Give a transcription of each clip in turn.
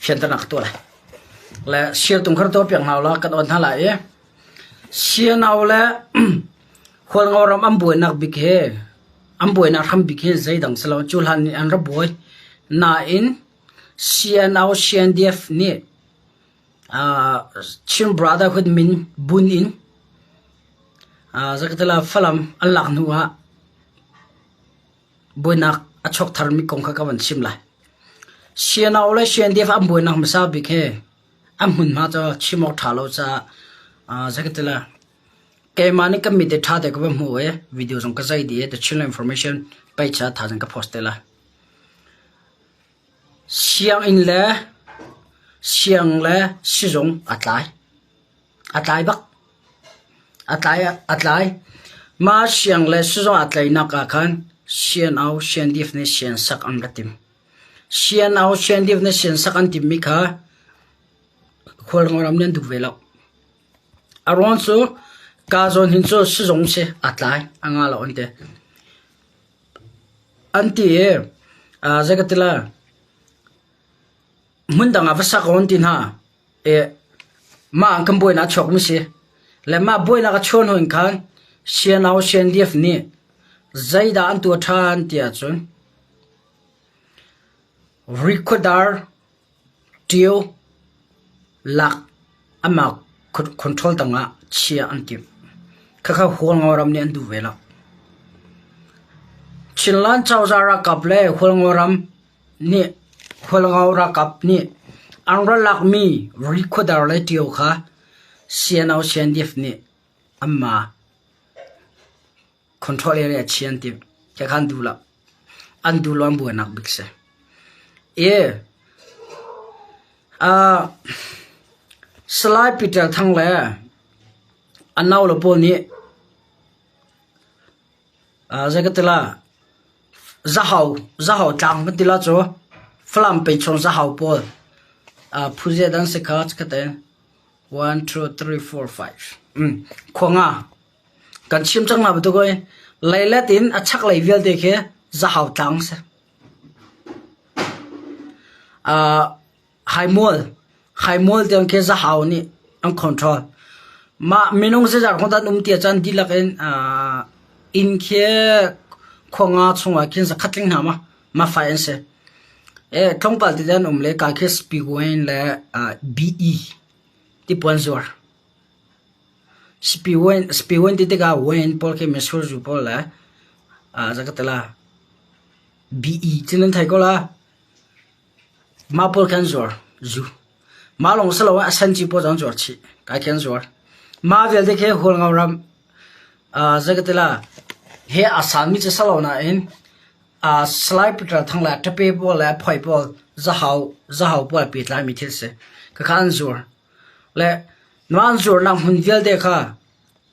Fianternak ka tuah lai. Le sialtung kha tuah piak hna ulaw kan on hna lai i Sianau le Hualngo ram an buainak bik hi an buainak hram bik hi zeidang si lo cu hlan nih an ra buai. Nain CNO CNDF nih Chin Brotherhood min bun in zakatala Falam an lak hnu ah buainak a chuak tharmi kong kha ka van chim lai. CNO le CNDF an buainak hmasa bik hi an hmunhma cu chim awk ṭha lo caah zakatala keimah nih kan mit i ṭha te ka va hmu i video zong ka zai dih i The Chinland Information page ah thazaang ka post te lai. Sianginn le siang le sizung a tlai. A tlai bak. A tlai a tlai. Mah siang le sizung aa tlainak ah khan CNO CNDF nih siansak an ra tim. CNO CNDF nih siansak an timmi kha Khualngo ram nih an duh ve lo. A ruang cu ka zawn hin cu sizung si a tlai a nga lo an ti. An ti i zei ka ti lai hmundang ah va sak an ti hna i mah kan buainak a chuakmi si. Le mah buainak a chuah hnu in khan CNO CNDF nih zeidah an tuah ṭhan ti ahcun Rikhuadar Ṭio lak amah control tangah chia an timh. Khakha Hualngo ram nih an duh ve lo. Chinland cozah ralkap le Hualngo ram nih Hualngo ralkap nih an ra lakmi Rikhuadar le Ṭio kha CNO CNDF nih anmah control area chia an timh. Khakha an duh lo. An duh lo an buainak bik si. I Salai Peter Thang le a naule pawl nih zei ka ti la Zahau Zahau tlang kan ti la cu Falam peichawng Zahau pawl phu zeidah an si kha chikkhat in 1 2 3 4 5 khua nga Kan chim cang hna bantuk oi leilet in a chaklei vialte khi Zahau tlang a si. Uh, Haimual Haimual tiang khi Zahau nih an control. Mah minung zeizat hong dan um ti ahcun dihlak in uh, inn khi khua nga chungah khin zakhat tling hna ma ma fai an si. E tlawmpal ti an um le ka khi Spigoin le uh, BE ti puan zuar. Sipiwen ti tikah wen pawl khi mitsur zu pawl le zei ka ti la BE ti nan thei ko la. Mah pawl khi an zuar zu. Mah lawng si loin a senci pawl zong an zuar chih. Kai khi an zuar. Mah vialte khi Hualngo ram zei ka ti la he a sanmi cu si lo nain Salai Peter Thang le Ṭape pawl le Phoi pawl zahau zahau pawl a pehtlaimi thil si. Khakha an zuar. Le Mah zuarnak hmun vialte kha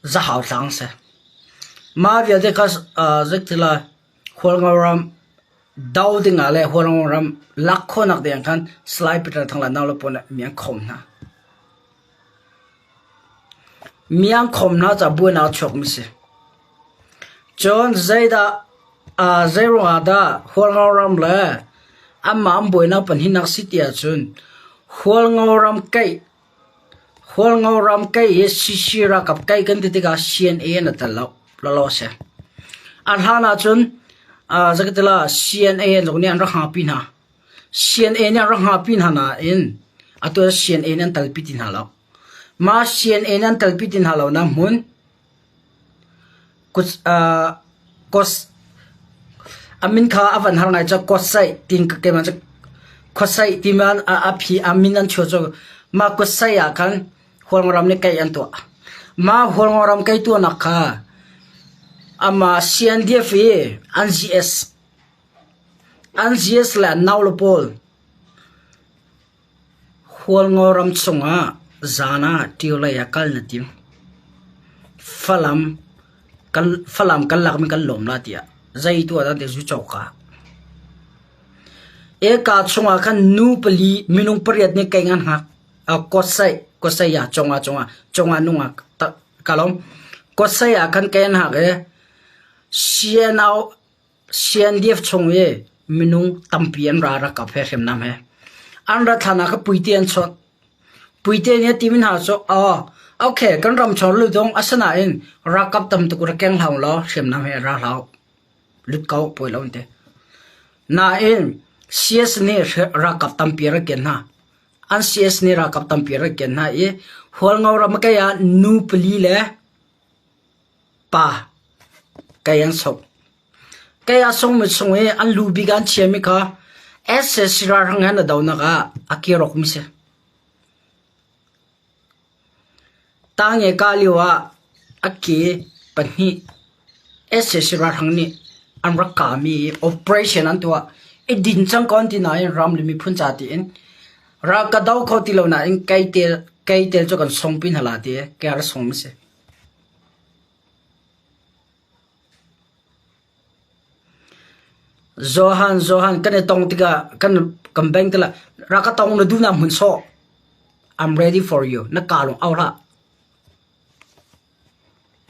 zahau tlang a si. Mah vialte kha zeitilai Hualngo ram do dingah le Hualngo ram lak khawhnak ding ah khan Salai Peter Thang le nau le pawl nih mi an khawm hna. Mi an khawm hna caah buainak a chuakmi a si. Cun zeidah zeiruangah dah Hualngo ram le anmah an buainak pahnihnak si ti ahcun Hualngo ram kaih Hualngo ram kei hi CC ralkap kei kan ti tikah CNA an i tel lo, lawlaw a si. A hlan ahcun zeikatila CNA zong nih an rak hngahpi hna. CNA nih an rak hngahpi hna nain atu ah CNA nih an telpi ti hna lo. Mah CNA nih an telpi ti hna lonak hmun A min kha a van har ngai cu Kawtsaih tiin keimah cu Khuasaih timi a phi a min an chuah cu mah Kawtsaih ah khan Hualngoram nih kei an tuah. Mah Hualngoram kei tuahnak kha amah CNDF i an GS an GS le an naule pawl Hualngoram chungah zan ah ṭio lei ah kal na tim. Falam kan Falam kan lakmi kan lawm la tiah zei tuah dah ti zu coka. Eka chungah khan nu pali minung pariat nih kei ngan hngak. Kawtsaih kawtsaih ah congah congah congah nungak ka lawm. Kawtsaih ah khan kei an hak i CNO CNDF chung i minung tampi an ra rakap he hriamnam he. An rat hlan ah ka puite an chawnh. Puite nih a timi hna cu aw okay kan ram chung lut dong asinain ralkap tam tuk ra keng hlah law hriamnam he ra hlah lut ko pawi lo an ti. Nain CS nih ralkap tampi a rak ken hna. An CS nih ralkap tampi a rak ken hna i Hualngo ram kei ah nu pali le pa kei an sok. Kei a sungmi chung i an lu bik an chiami kha sac ralhrang he an i donak ah a ke rawkmi si. Tange kah lio ah a ke pahnih sac ralhrang nih an rak kahmi i operation an tuah. I din cang ko an ti nain ram le miphun ca tiin ral ka do kho ti lo nain kei tel kei tel cu kan sungpi hna la ti i ke a rak sungmi si. Johan Johan kan i tong tikah kan kan beng te lai rak ka tong na duhnak hmun sawh I'm ready for you na ka lung au hlah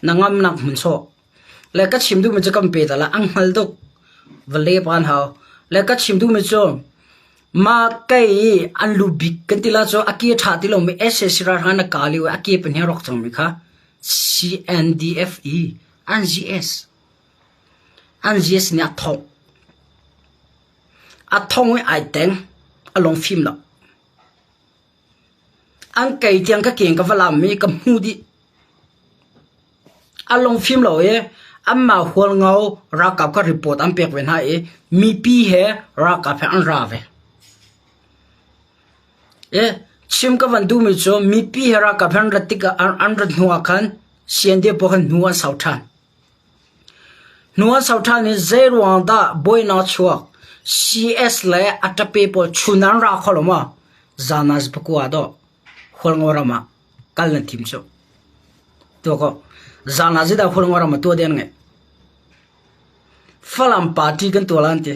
na ngamnak hmun sawh le ka chim duhmi cu kan pe ta lai ang hngal tuk vale pan hau le ka chim duhmi cu ma kei i an lu bik kan ti la cu a ke ṭha ti lomi SAC ralhrang na ka lio i a ke pahnih a rawk cangmi kha CNDF i an GS. An GS nih a thongh. A thong i ai teng. A lung fim lo. An kei tiang ka keng ka va lam i ka hmu dih. A lung fim lo i anmah hualngo ralkap kha report an pek ve hna i mipi he ralkap he an ra ve. Chim ka van duhmi cu mipi he ralkap he an rat tikah an rat hnu ah khan CNDF pawl khan hnu an sau ṭhan. Hnu an sau ṭhan i zeiruang dah buainak chuak CS le a ṭape pawl chun an ra kho lo maw? Zan ah pakua dawh Hualngo ram ah kal nan thim cu. Tuah ko. Zan ah zeidah Hualngo ram ah tuah ding an ngeih? Falam party kan tuah lai an ti.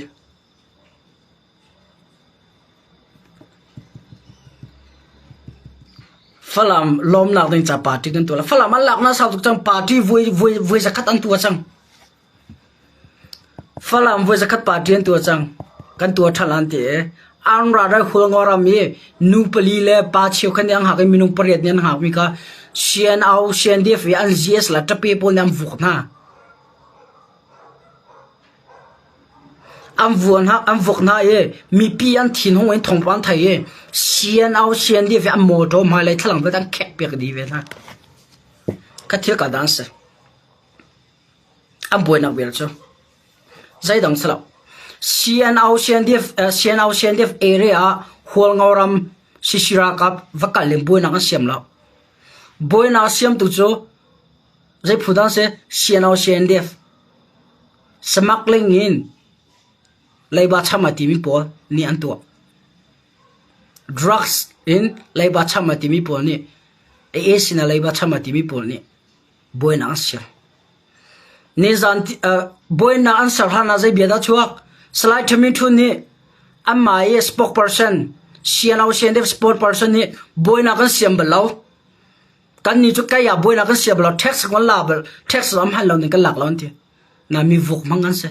Falam lawmnak ding ca party kan tuah. Falam an laknak sau tuk cang. Party voi voi voi zakhat an tuah cang. Falam voi zakhat party an tuah cang. Kan tuah ṭhan an ti i an ra rai hul ram i nu pali le pa cheu khan nih an hngak i minung pariat nih an hngakmi kha CNO, CNDF i an GS le ṭape pawl nih an vuk hna. An vok hna i mipi an thinhung in thawngpang an thei i CNO, CNDF hi an mawṭaw hmailei thlalang vialte an khekpiak dih ve hna. Kha thil ka dang si. An buainak vial cu zeidang si lo. CNO, CNDF, CNO, CNDF area ah Hualngo ram CC ralkap va kal in buainak an siam lo. Buainak siamtu cu zei phu dah si? CNO, CNDF. Smuggling in leiba cham a timi pawl nih an tuah. Drugs in leiba cham a timi pawl nih AA sin ah leiba cham a timi pawl nih buainak an ser. Nizan buainak an ser hlan ah zei bia dah chuak? Salai Thamin Thun nih anmah i spokesperson CNO CNDF spokesperson nih buainak an siam bal lo. Kannih cu kei ah buainak kan sia bal lo, tax kan la bal, tax zong hman lo ning kan lak lo an ti. Na mi vuk hmang an si.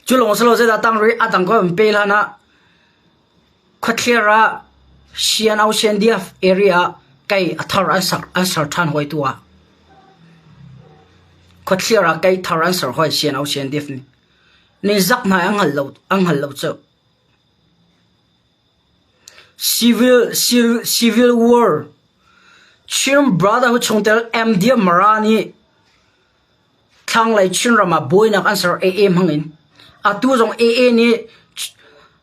Cu lawng si lo zeidah tang rih a dang ko an pe hlan ah khuathlir ah CNO CNDF area ah kei a thar an ser an ser ṭhan hoi tu ah khuathlir ah kei thar an ser hoi CNO CNDF nih ni zak hna an hngal lo an hngal lo cu. Civil War Chin Brotherhood chungtel MD Mara nih thlanglei Chinram ah buainak an ser AA hmangin. Atu zong AA nih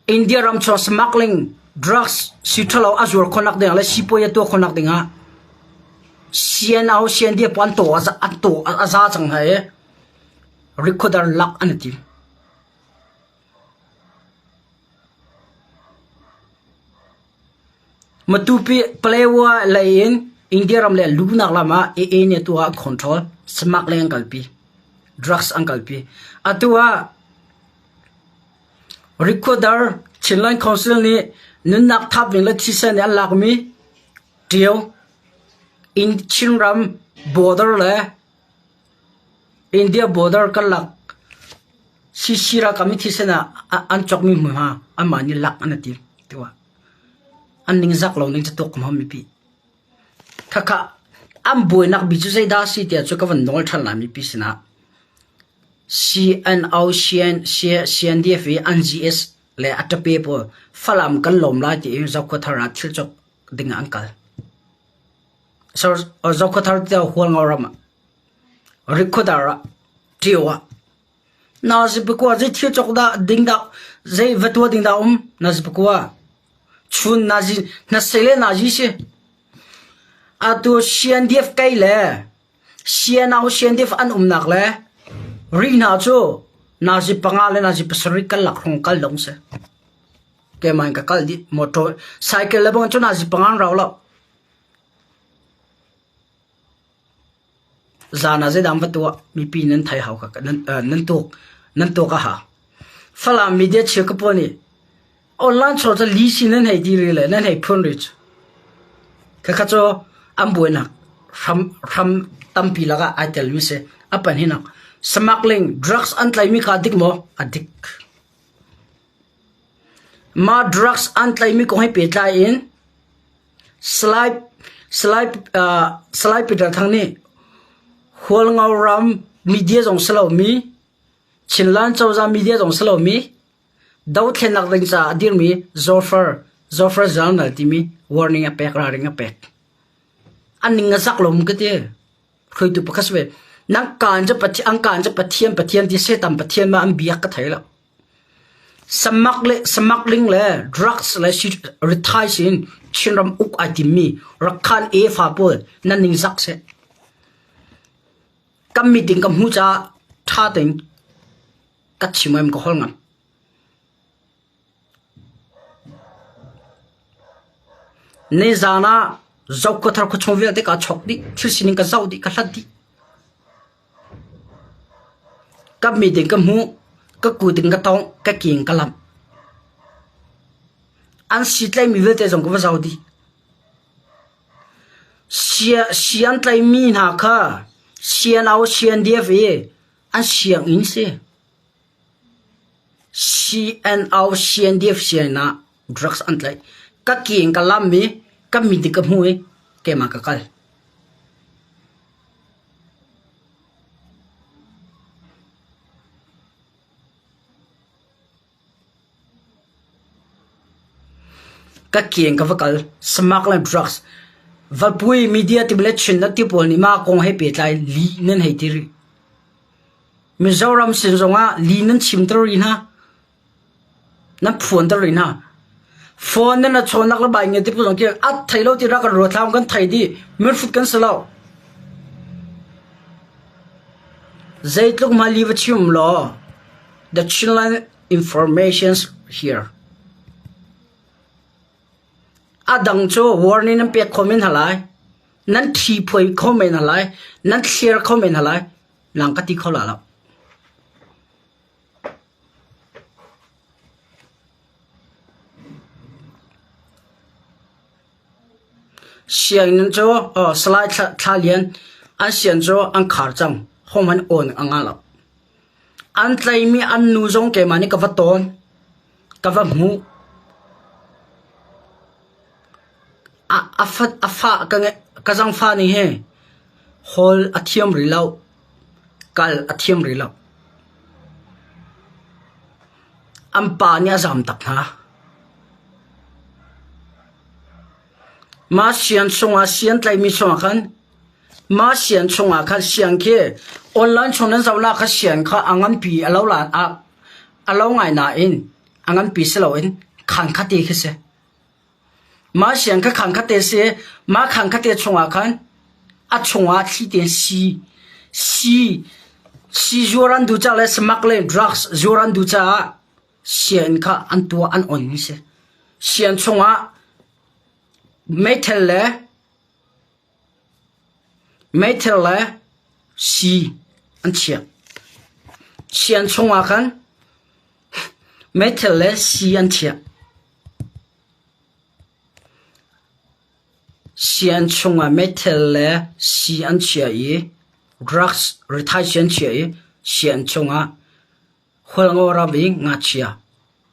India ram chung smuggling drugs sii ṭhalo a zuar khawhnak ding le sipuai a tuah khawhnak ding ah CNO CNDF pawl an taw an taw a za cang hna i recorder lak an i tim. Matupi Palewa lei in India ram le luhnak lam ah AA nih atu ah control smuggling an kalpi. Drugs an kalpi. Atu ah Recorder Chinland Council nih nunnak thap ding le thisen nih an lakmi ṭio in Chinram border le India border kan lak. CC ralkap nih thisen ah an cawkmi hmunhma anmah nih lak an i tim tiwa. An ningzak lo ning cu tuak ko mipi. Khakha an buainak bi cu zeidah a si tiah cu ka van nawl ṭhan lai mipi sinah. CNO, CN, CNDF i an GS le a ṭape pawl Falam kan lawm lai tiin Zokhua ah thil cawk ding ah an kal. Zokhua thar tiah Hualngo ram ah, Rikhuadar ah, Ṭio ah. Nazipakua zei thil cawk dah ding dah zei va tuah ding dah um Nazipakua. Chun nazi hnasei le nazi si. Atu CNDF kei le CNO CNDF an umnak le ri hna cu nazi panga le nazi pasarih kal lak hrawng kal dong si. Keimah in ka kal dih motor cycle le bang cu nazi panga an rau lo. Zan ah zeidah an va tuah? Mipi nan thei hau kha nan tuk nan tuak a hau. Falam media chia ka pawl nih online chawr cu li sin nan hei ti ri le nan hei phun ri cu. Khakha cu an buainak hram hram tampi lakah ai telmi si. A pan hinak smuggling drugs an tlaimi kha a dik maw? A dik. Mah drugs an tlaimi kong he pehtlai in Salai Salai Peter Thang nih Hualngo ram media zong si lomi, Chinland cozah media zong si lomi, dothlennak ding caah a dirmi Zofer Zofer Journal timi warning a pek, ralring a pek. An ning a zak lo mu ka ti. Hruaitu pakhat si ve. Nang kaan cu Pathian, an kaan cu Pathian, Pathian ti Satan Pathian ma an biak ka thei lo. Smuggling le drugs le rithaisi in Chinram uk ai timmi Rakhan efa pawl nan ningzak seh. Kan meeting ka hmuh caah ṭha tein ka chim em ka holh ngam. Nizaan ah Zokhawthar khuachung vialte kaa chawk dih, thil sining ka zoh dih, ka hlat dih. Ka mit in ka hmuh, ka kut in ka tawngh, ka ke in ka lamh. An sitlaihmi vialte zong ka va zoh dih. Si an tlaihmi hna kha CNO, CNDF i an sianginn si. CNO, CNDF sianginn ah drugs an tlaih. Ka ke in ka lamh i ka mit in ka hmuh i keimah ka kal. Ka ke in ka va kal. Smuggling le drugs. Valpui media ti le Chin na ti pawl nih mah kong he pehtlai lih nan hei ti rih. Mizoram sin zongah li nan chimter rih hna. Nan phuanter rih hna. Phone nan a chawnnak le bai nge ti zong khi a thei lo ti rak kan ruat hlah kan thei dih. Mirfut kan si lo. Zeitluk hmanh li va chim law the Chinland informations here. A dang cu warning nan pek kho men hna lai. Nan thi phuai kho men hna lai. Nan thlir kho men hna lai. Nang ka ti kho la lo. Sianginn cu Salai Thla Lian an sian cu an khar cang. Hohmanh awn a ngah lo. An tlaihmi an nu zong keimah nih ka va tawn. Ka va hmuh. A fa ka zangfah ning hi hawl a thiam rih lo. Kal a thiam rih lo. An pa nih a zam tak hna. Mah sian chungah sian tlaihmi chungah khan mah sian chungah khan sian khi online chung nan zohnak kha sian kha a nganpi a lo la a a lo ngai nain a nganpi si loin khaan khate khi si. Mah sian kha khaan khate si mah khaan khate chungah khan a chungah thli tein sii sii sii zuar an duh caah le smuggling le drugs zuar an duh caah sian kha an tuah an on mi si. Sian chungah meithal le meithal le sii an chiah. Sian chungah khan meithal le sii an chiah. Sian chungah meithal le sii an chiah i drugs rithaisii an chiah i sian chungah. Hualngo ram i ngakchia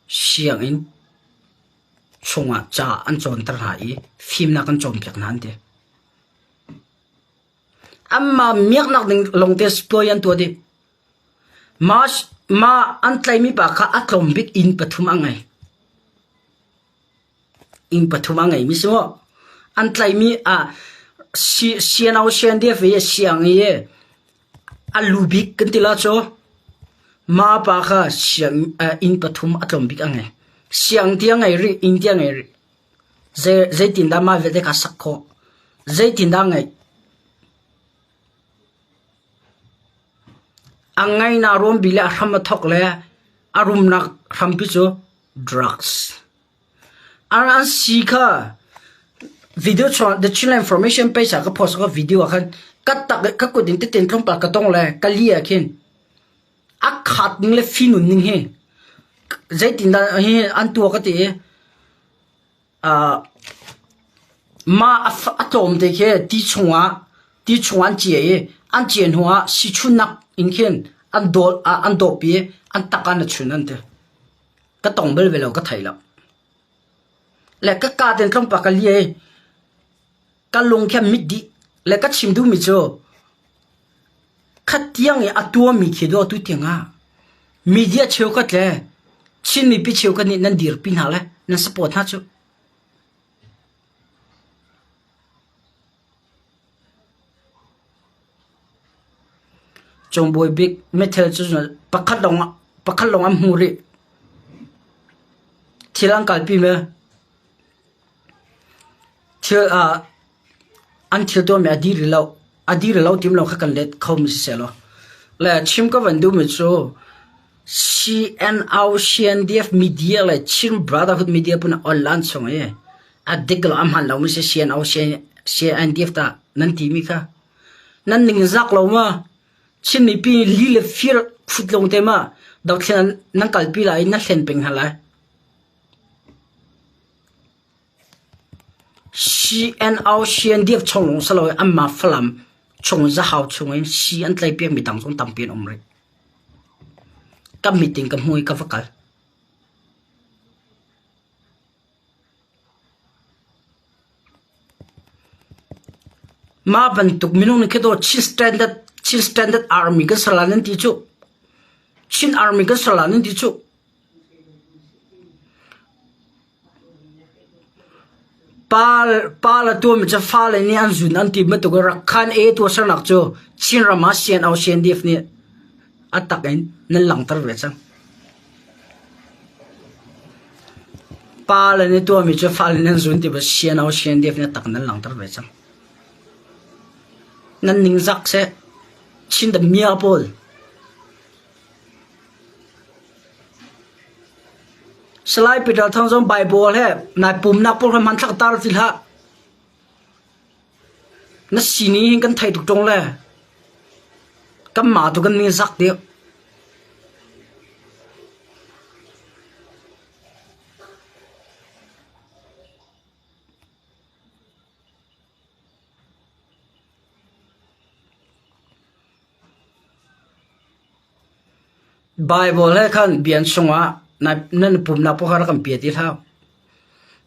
sianginn chungah ca an cawnter hna i fimnak an cawnpiak hna an ti. Anmah miaknak ding lawngte puai an tuah dih. Mah an tlaihmi pa kha a tlawm bik inn pathum a ngei. Inn pathum a ngeimi si maw? An tlaihmi ah CNO CNDF i siang i a lu bik kan ti la cu mah pa kha siang inn pathum a tlawm bik a ngei. Siang ti a ngei rih, inn ti a ngei rih. Zeitindah mah vialte kha sak khawh? Zeitindah a ngeih? A ngainak ruampi le a hram a thawk le a rumnak hrampi cu drugs. An si kha video chuah the Chinland Information page ah ka post ka video ah khan ka tak ka kut in tetin tlawmpal ka tong le ka li ah khin a khat ning le finun ning hi zeitindah hi an tuah ka ti i Mah a tlawmte khi ti chungah ti chungah an cia i an cia hnuah sichunnak in khin an dawp i an tak ah na chun an ti. Ka tong bal ve lo, ka thei lo. Le ka kaa tein tlawmpal ka lia i ka lung khi a mit dih. Le ka chim duhmi cu khatiang i a tuahmi khi dawh atu tiang ah media cheukhat le Chin mipi cheukhat nih nan dirpi hna le nan support hna cu. Cawngbawi bik Methel cu pakhat lawng pakhat lawng an hmu rih. Thil an kalpi me. Thil ah an thil tuahmi a dih rih lo. A dih rih lo tim lo kha kan let kho mi siseh law. Le chim ka van duhmi cu CNO CNDF media le Chin Brotherhood media pun online chung i a dik lo a hman lo mi si CNO CNDF ta nan ti mi kha nan ning zak lo ma Chin mipi li le fir phut long te ma dothlen nan kalpi lai na hlen peng hna lai. CNO CNDF chung lawng si loin anmah Falam chung Zahau chungin sii an tlaihpiakmi dang zong tampi an um rih. Ka meeting ka hmu i ka va kal. Mah bantuk minung nih khi Chin Standard Chin Standard Army kan ser lai nan ti cu. Chin Army kan ser lai nan ti cu. Pa le tuahmi cu fale nih an zun an ti bantuk in Rakhine e tuahsernak cu Chinram ah CNO CNDF nih a tak in nan langhter ve cang. Pa le nih tuahmi cu fale nih an zun ti bantuk CNO CNDF nih a tak in nan langhter ve cang. Nan ningzak seh Chin mia pawl. Salai Peter Thang zong Baibal he nai pumnak pawl kha hmanthlak tar ti hlah. Na sini hin kan thei tuk ṭung le kanmah tu kan ni zak deuh. Baibal he khan bian chungah nan pumnak paoh kha rak kan pia ti hlah.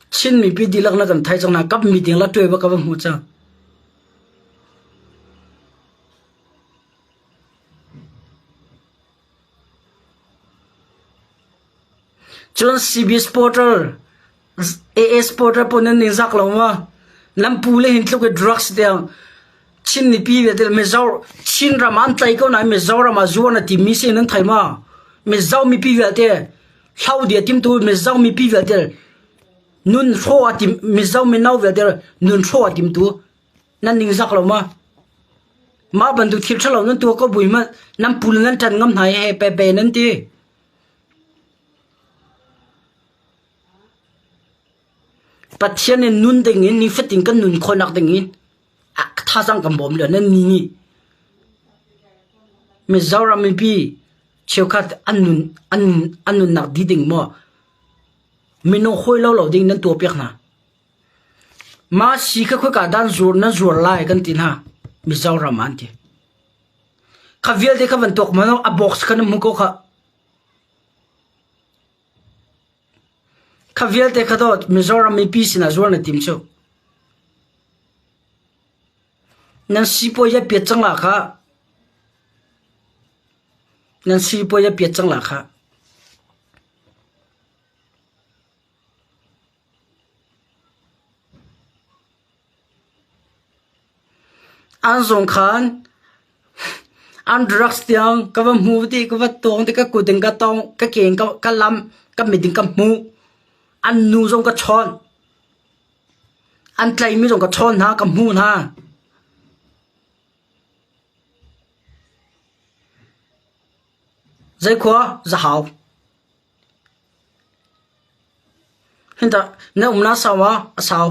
Chin mipi dihlak na kan thai cang hna kap meeting la ṭuai bak ka va hmu cang. Cun CB supporter, AA supporter pawl nan ningzak lo maw? Nan pu le hin tluk i drugs tiang Chin mipi vialte Mizo Chin ram ah an tlai ko nain Mizoram ah zuar na timmi si nan thei maw? Mizo mipi vialte hlo dia timtu Mizo mipi vialte nun hrawh a tim Mizo mino vialte nun hrawh a timtu nan ningzak lo maw? Mah bantuk thil ṭhalo nan tuah ko bui hmanh nan pu le nan ṭan ngam hna i he pe pe nan ti. Pathian in nun ding in nifatin kan nun khawhnak ding in a thazaang kan bawm le nan ni nih Mizoram mipi cheukhat an nun an an nunnak di ding maw minung hawi lo lo ding nan tuah piak hna. Mah si kha khoika dan zuar na zuar lai kan ti hna Mizoram ah an ti. Kha vialte kha van tuak ma a box kha na hmu ko kha. Kha vialte kha dawt Mizoram mipi sinah zuar na tim cu. Nan sipuai a piat cang la kha. Nan sipuai a piat cang la kha. An zung khan an drugs tiang ka va hmu ti ka va tawng ti ka kut in ka tawng ka ke in ka lam ka mit in ka hmuh. An nu zong ka chawnh. An tlaihmi zong ka chawn hna ka hmuh hna. Zeikhua zahau. Hinta na umnak sau ah a sau.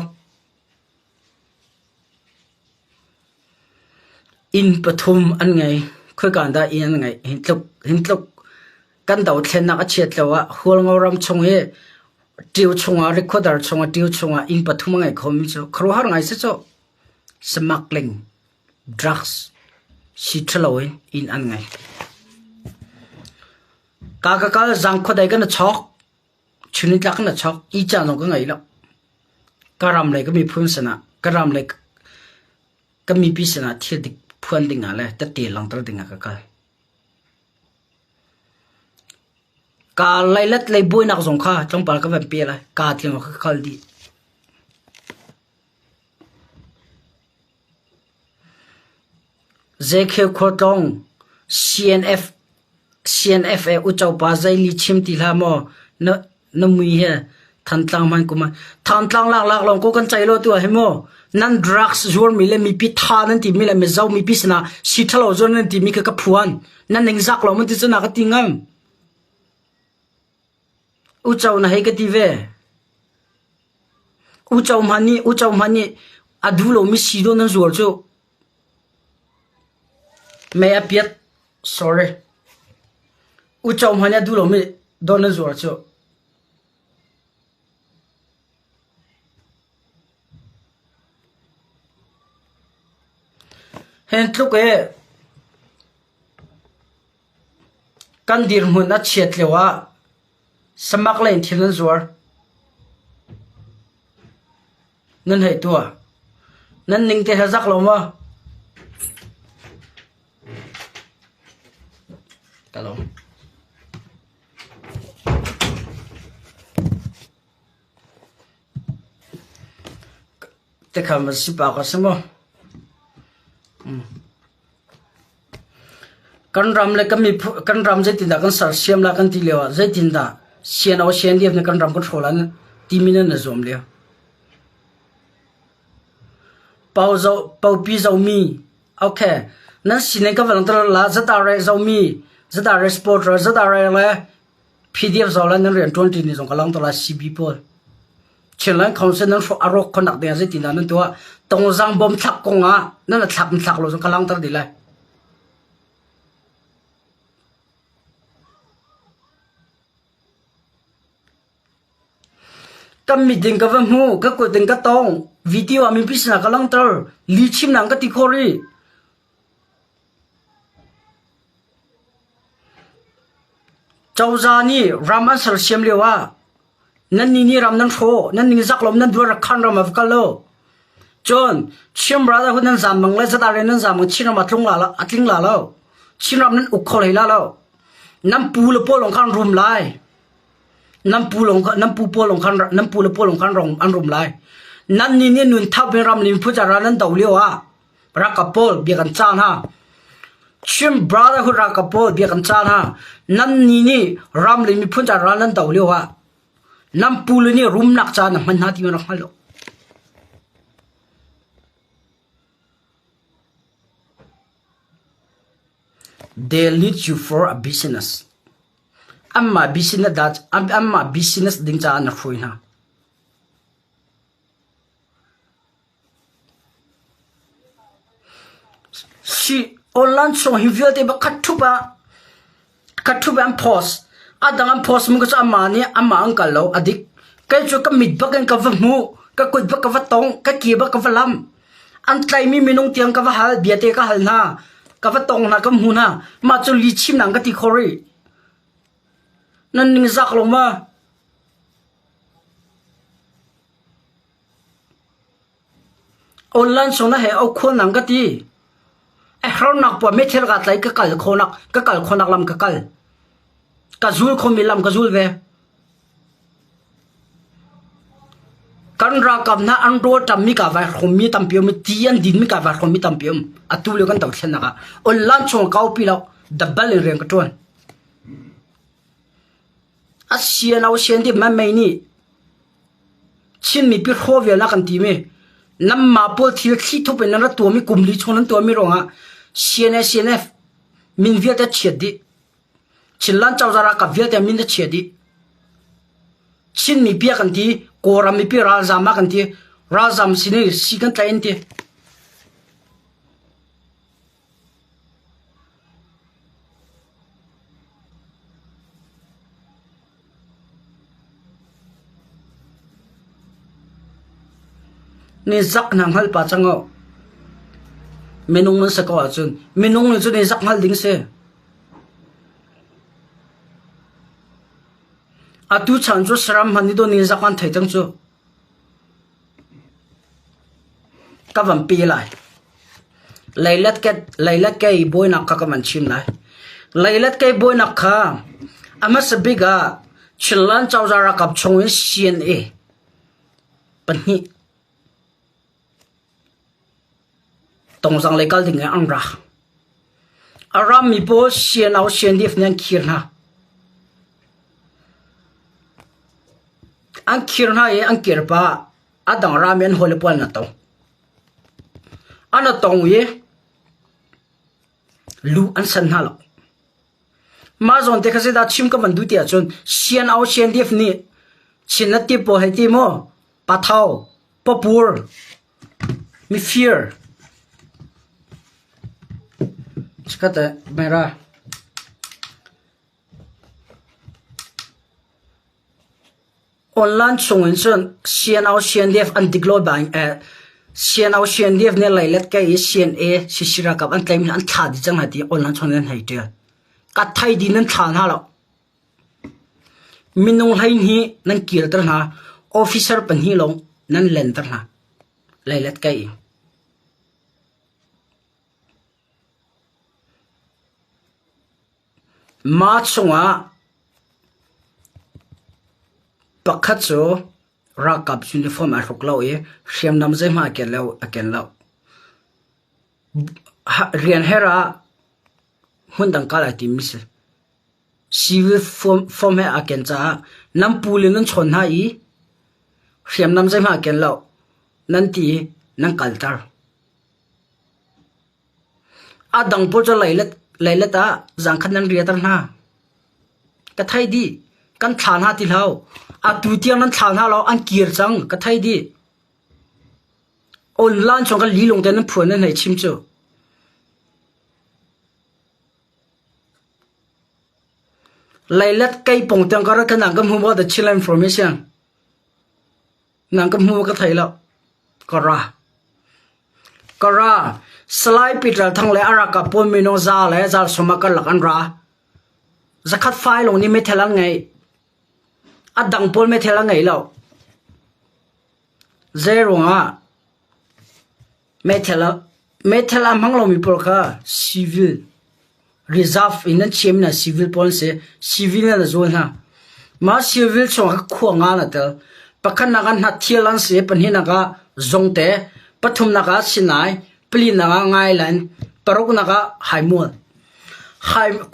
Inn pathum an ngei. Khoika dah inn an ngeih? Hin tluk hin tluk kan dothlennak a chiat lo ah Hualngo ram chung i ṭio chungah Rikhuadar chungah ṭio chungah inn pathum a ngei khomi cu khuaruahhar ngai si cu. Smuggling, drugs, si ṭhalo in inn an ngei. Ka ka kal zang khuadei kan i chawk. Chunitlak in a chawk. I caan zong ka ngei lo. Ka ram le ka miphun sinah ka ram le ka mipi sinah thil dik phuan dingah le tette langhter dingah ka kal. Ka leilet lei buainak zong kha tlawmpal ka van pe lai. Kaa tling ka kal dih. Zekheu khualtlawng CNF CNFA uco pa zei li chim ti hlah maw na na mui he Thantlang hman kum ah Thantlang lak lak lawng ko kan cei lo tu ah hi maw nan drugs zuar mi le mipi tha nan ti mi le mizo mipi sinah si thalo zuar nan ti mi kha ka phuan nan ningzak lo man ti cu na ka ti ngam uco na hei ka ti ve Uco hmanh nih uco hmanh nih a duh lomi sii dawh nan zuar cu. Mei a piat. Sorry. Uco hmanh nih a duh lomi dawh nan zuar cu. Hen tluk i kan dirhmun a chiat lio ah Samak lei in thil nan zuar. Nan hei tuah. Nan ning te he zak lo maw? Ka lo. Te kha ma si pa ka si maw? Kan ram le kan miphun kan ram zeitindah kan sersiam la kan ti lio ah zeitindah CNO CNDF nih kan ram kan hrawl ah timi nan i zuam lio. Pau zo paupi zomi okay nan sining ka van langhter la ZRA zomi ZRA supporter ZRA le PDF zo le nan rian ṭuan ṭi ni zong ka langhter la CB pawl. Chinland Council nan hrawh a rawk khonak ding ah zeitindah nan tuah? Tongzang bom thlak kong ah nan a thlak thlak lo zong ka langhter dih lai. Kan mit ding ka va hmu, ka kut ding ka tong, video ah mipi sinah ka langhter, li chimnak ka ti khawh rih. Cozah nih ram an sersiam lio ah nannih nih ram nan hrawh, nan ningzak lo, nan duar khan ram ah va kal u. Cun Chin Brotherhood nan zaam bang le ZRA nan zaam bang Chinram a tlung la lo, a tling la lo. Chinram nan uk kho hlei la lo. Nan pu le pawl lawng khan rum lai. Nan pu lawng nan pu pawl lawng khan nan pu le pawl lawng khan rong an rum lai. Nannih nih nun thap in ram lim phu ram nan do lio ah Ralkap pawl bia kan cah hna. Chin Brotherhood ralkap pawl bia kan cah hna. Nan nih nih ram le miphun ca ral nan do lio ah nan pule nih rumnak ca na hman hna ti rak hngal lo. They lead you for a business. Amma business da amma business ding caah na hruai hna. Online chung hi vialte bak khat ṭhup ah khat ṭhup ah an post. A dang an post mu cu amah nih amah an kal lo a dik. Kei cu ka mit bak in ka va hmuh, ka kut bak ka va tong, ka ke bak ka va lam. An tlaimi minung tiang ka va hal, biate ka hal hna, ka va tong hna, ka hmu hna. Mah cu lihchim nang ka ti khawh rih. Nan ningzak lo ma? Online sung na he au khual nang ka ti. A hernak puah methel ka tlai ka kal khonak ka kal khonak lam ka kal. Ka zul khomi lam ka zul ve. Kan ralkap hna an rawl ṭammi ka vai hrawmmi tampi um i ti an dinmi ka vai hrawmmi tampi um. Atu lio kan dothlennak ah online chung kaupi lo double in rian ka ṭuan. A sian au sian ti ma mei nih Chin mipi hraw vial na kan ti mi namma pawl thil thli thup in nan ra tuami kum li chung nan tuami ruangah CNA CNF min vialte chiat dih. Chinland cozah ralkap vialte min a chia dih. Chin mipi a kan ti, Kawlram mipi ralzam a kan ti, ralzam sin i si kan tlaih an ti. Ni zak hna hngal pa cang o. Minung nan si ko ahcun minung nih cun ni zak hngal ding si. Atu chan cu saram hmanh nih dawh ni zak an thei cang cu. Ka van pe lai. Leilet ke leilet kei bawinak kha ka van chim lai. Leilet kei bawinak kha a hmasa bik ah Chinland cozah ralkap chung in CNA pahnih Tongzang lei kal ding in an ra. A rammi pawl CNO CNDF nih an khir hna. An khir hna i an kir pah a dang rami an hawile pawl an a tong. An a tong i lu an san hna lo. Mah zawn te kha zeidah chim ka van duh ti ahcun CNO CNDF nih Chin na ti pawl hei ti maw pathau papur Mifir. Chikkhat ah mera. Online chung in cun CNO CNDF an dik lo bang eh CNO CNDF nih leilet ke i CNA CC ralkap an tlaimi an thla dih cang hna ti online chung in an hei ṭial. Ka thei din nan thla hna lo. Minung 12 nan kirter hna. Officer pahnih lawng nan lenter hna. Leilet ka ing. Mah chungah pakhat cu ralkap uniform aa hruk lo i hriamnam zeihmanh a ken lo. A ken lo. Rian her ah hmundang kal ai timmi si. Civil form he aa ken caah nan pu le nan chawn hna i hriamnam zeihmanh a ken lo nan ti i nan kalter. A dang pawl cu leilet ah zangkhat nan riater hna. Ka thei dih. Kan thla hna ti hlah u. Atu tiang nan thla hna lo an kir cang. Ka thei dih. Online chung kan lilung te nan phuan nan hei chim cu. Leilet kei pong tiang ka rat kha nang ka hmu maw the Chin information. Nang ka hmu ka thei lo. Ka ra. Ka ra. Salai Peter Thang le araka pawl minung za le zal suma ka lak an ra. Zakhat fai long ni methel an ngei. A dang pawl methel an ngei lo. Zei ruangah Meithal a hmang lomi pawl kha civil reserve in an chiahmi hna civil pawl an si. Civil in an zual hna. Mah civil chungah khan khua nga an tel. Pakhatnak ah hnathial an si, pahnihnak ah zongte, pathumnak ah Sinai, palinak ah Ngailand, paruknak ah Haimual.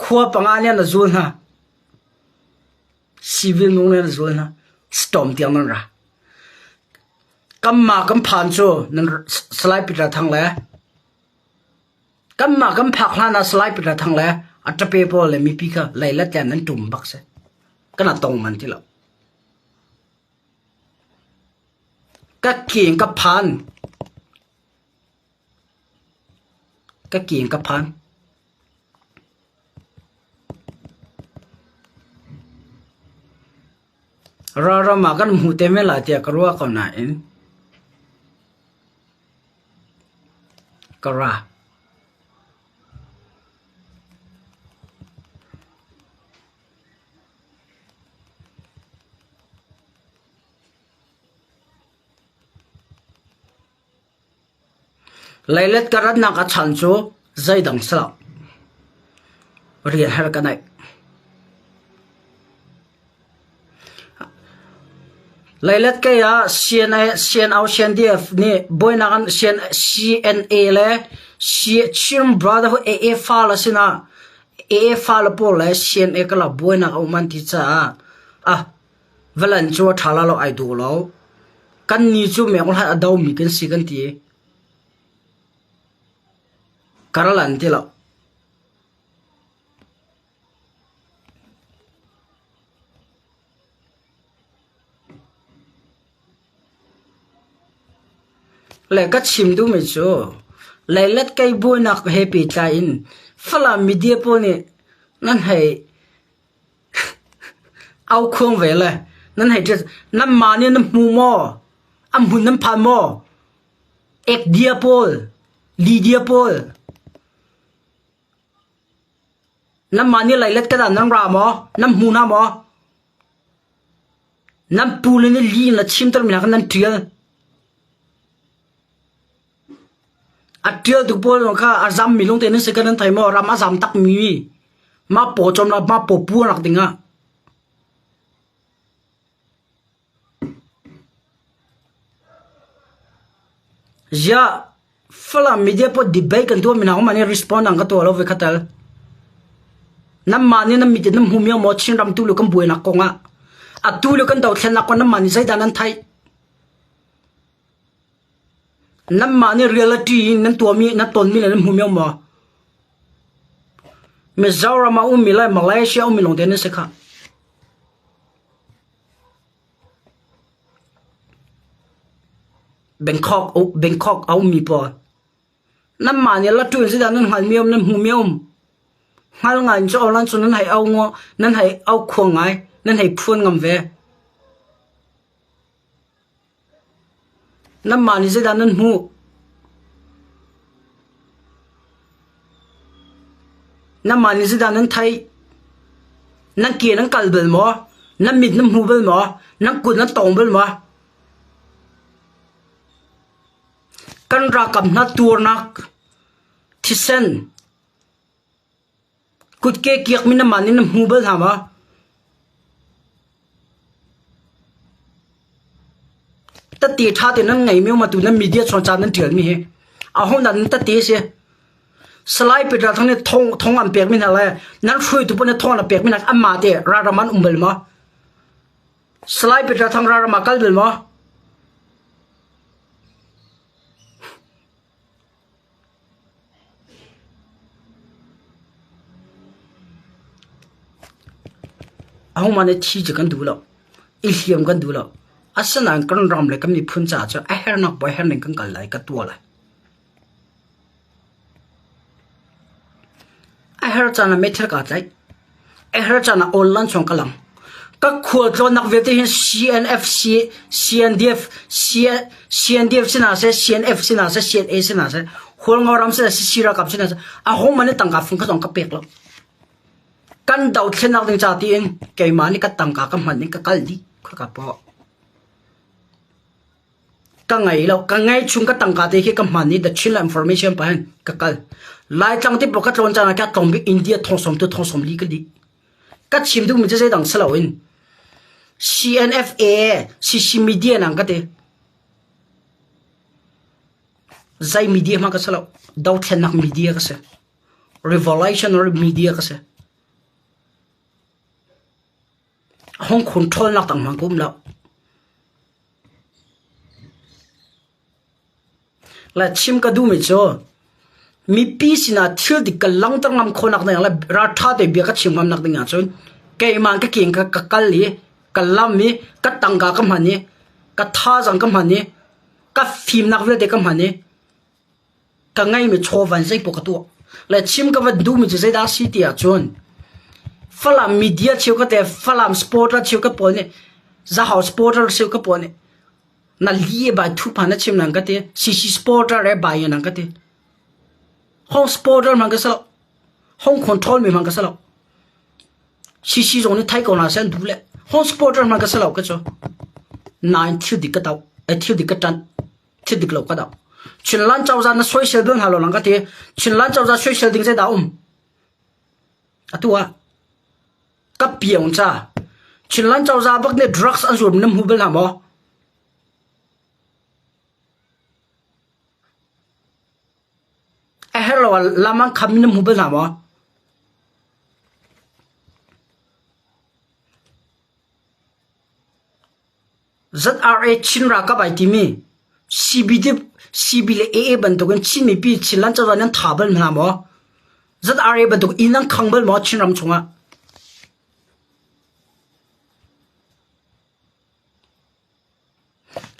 Khua panga nih an zual hna. Civil nung nih an zual hna. Storm tiang nan ra. Kanmah kan phan cu nan Salai Peter Thang le kanmah kan phak hlan ah Salai Peter Thang le a ṭape pawl le mipi kha leilet le nan ṭum bak si. Kan a tong man ti lo. Ka king ka phan. Ka king ka phan. Ralram ah kan hmu te men lai tiah ka ruah ko nain ka ra. Leilet ka ratnak a chan cu zeidang si lo. Rian her ka neih. Leilet kei ah CNA, CNO, CNDF nih buainak an CNA le Chin Brotherhood AA fale sinah AA fale pawl le CNA ka la buainak a um an ti caah ah valan cu a ṭha la lo ai duh lo. Kan ni cu meng hlat a domi kan si kan ti. Karal an ti lo. Le ka chim duhmi cu leilet kei buainak he pehtlai in Falam media pawl nih nan hei aukhuang ve le nan hei ṭial nanmah nih nan hmu maw? A hmun nan phan maw? Ekdia pawl, Lydia pawl Nanmah nih leilet kan ah nan ra maw? Nan hmu hna maw? Nan pu le nih li in a chimtermi hna kha nan ṭial. A ṭialtu pawl zong kha a zammi lung te nan si kha nan thei maw? Ram a zam takmi mah paw cawmnak, mah paw puarnak dingah. Ziah Falam media pawl debate kan tuahmi hna hmanh nih respond an ka tuah lo voi khat tal. Nanmah nih nan mit in nan hmu mi maw Chinram tu le kan buainak kong ah atu le kan dothlennak kong nanmah nih zeidah nan theih? Nanmah nih reality in nan tuahmi nan tonmi le nan hmu mi maw? Mizoram ah ummi le Malaysia ummi lawng te nan si khah. Bangkok a ummi pawl nanmah nih latu in zeidah nan hngalhmi a um nan hmuhmi a um? Hngal ngai in cu online cun nan hei au nan hei au khuang ngai nan hei phuan ngam ve. Nanmah nih zeidah nan hmuh? Nanmah nih zeidah nan theih? Nan ke nan kal bal maw? Nan mit nan hmu bal maw? Nan kut nan tawng bal maw? Kan ralkap hna tuarnak thisen Kutke kiakmi nanmah nih nan hmu bal hna maw? Tette ṭha tein nan ngeimi um atu nan media chuan ca nan ṭialmi hi aho dah nan tette a si? Salai Peter Thang nih thong thong an pekmi hna le nan hruaitu pawl nih thong an pekmi hna anmah te ralram an um bal maw? Salai Peter Thang ralram ah kal bal maw? Ahohmah nih thi cu kan duh lo. I hliam kan duh lo. Asinain kan ram le kan miphun caah cun a hernak bawi herning kan kal lai, ka tuah lai. A her caan ah meithal kaa tlaih. A her caan ah online chung ka lang. Ka khualtlawnnak vialte hin CNF, CNDF, CNDF si hna seh, CNF si hna seh, CNA si hna seh, Hualngo ram si hna seh, CC ralkap si hna seh, ahohmanh nih tangka fung kha zong ka pek lo. Kan dothlennak ding ca tiin keimah nih ka tangka ka hman in ka kal dih. Khaka paoh. Ka ngei lo. Ka ngei chung ka tangka te khi ka hman i the Chinland Information pa hin ka kal. Laitlang te ka tlawn caan ah ka tlawm bik India thong sawm tu thong sawm li ka dih. Ka chim duhmi cu zeidang si loin CNFA CC media nang ka ti. Zei media hmang ka si lo. Dothlennak media ka si. Revolutionary media ka si. Hong control nak tang hmang ka um lo. Le chim ka duhmi cu mipi sinah thil dik ka langhter ngam khawhnak ding le ralṭha te bia ka chim ngamnak ding ahcun keimah ka king ka kal i ka lam i ka tangka ka hman i ka thazaang ka hman i ka fimnak vialte ka hman i ka ngeimi chawvan zeipaoh ka tuah. Le chim ka van duhmi cu zeidah a si ti ahcun Falam media cheukhat le Falam supporter cheukhat pawl nih Zahau supporter cheukhat pawl nih na li bai thu phan na chim nang ka ti CC supporter e bai nang ka ti Hong supporter man ka salo Hong control mi man ka salo CC zong nih thai ko na sen du le Hong supporter man ka salo ka chu nine thil dik ka tau e thil dik ka tan thil dik lo ka dau. Chinland cozah na soisel bal hna lo lang ka ti. Chinland cozah soisel ding zeidah um? Atu ah ka piang ca. Chinland cozah bak nih drugs an zuar nam hmu bal hna maw? A herh lo ah lam an kham mi na hmu bal hna maw? ZRA Chin ralkap ai timi CB, CB le AA bantukin Chin mipi Chinland cozah nan tha bal hna maw? ZRA bantuk inn nan khang bal maw Chinram chungah?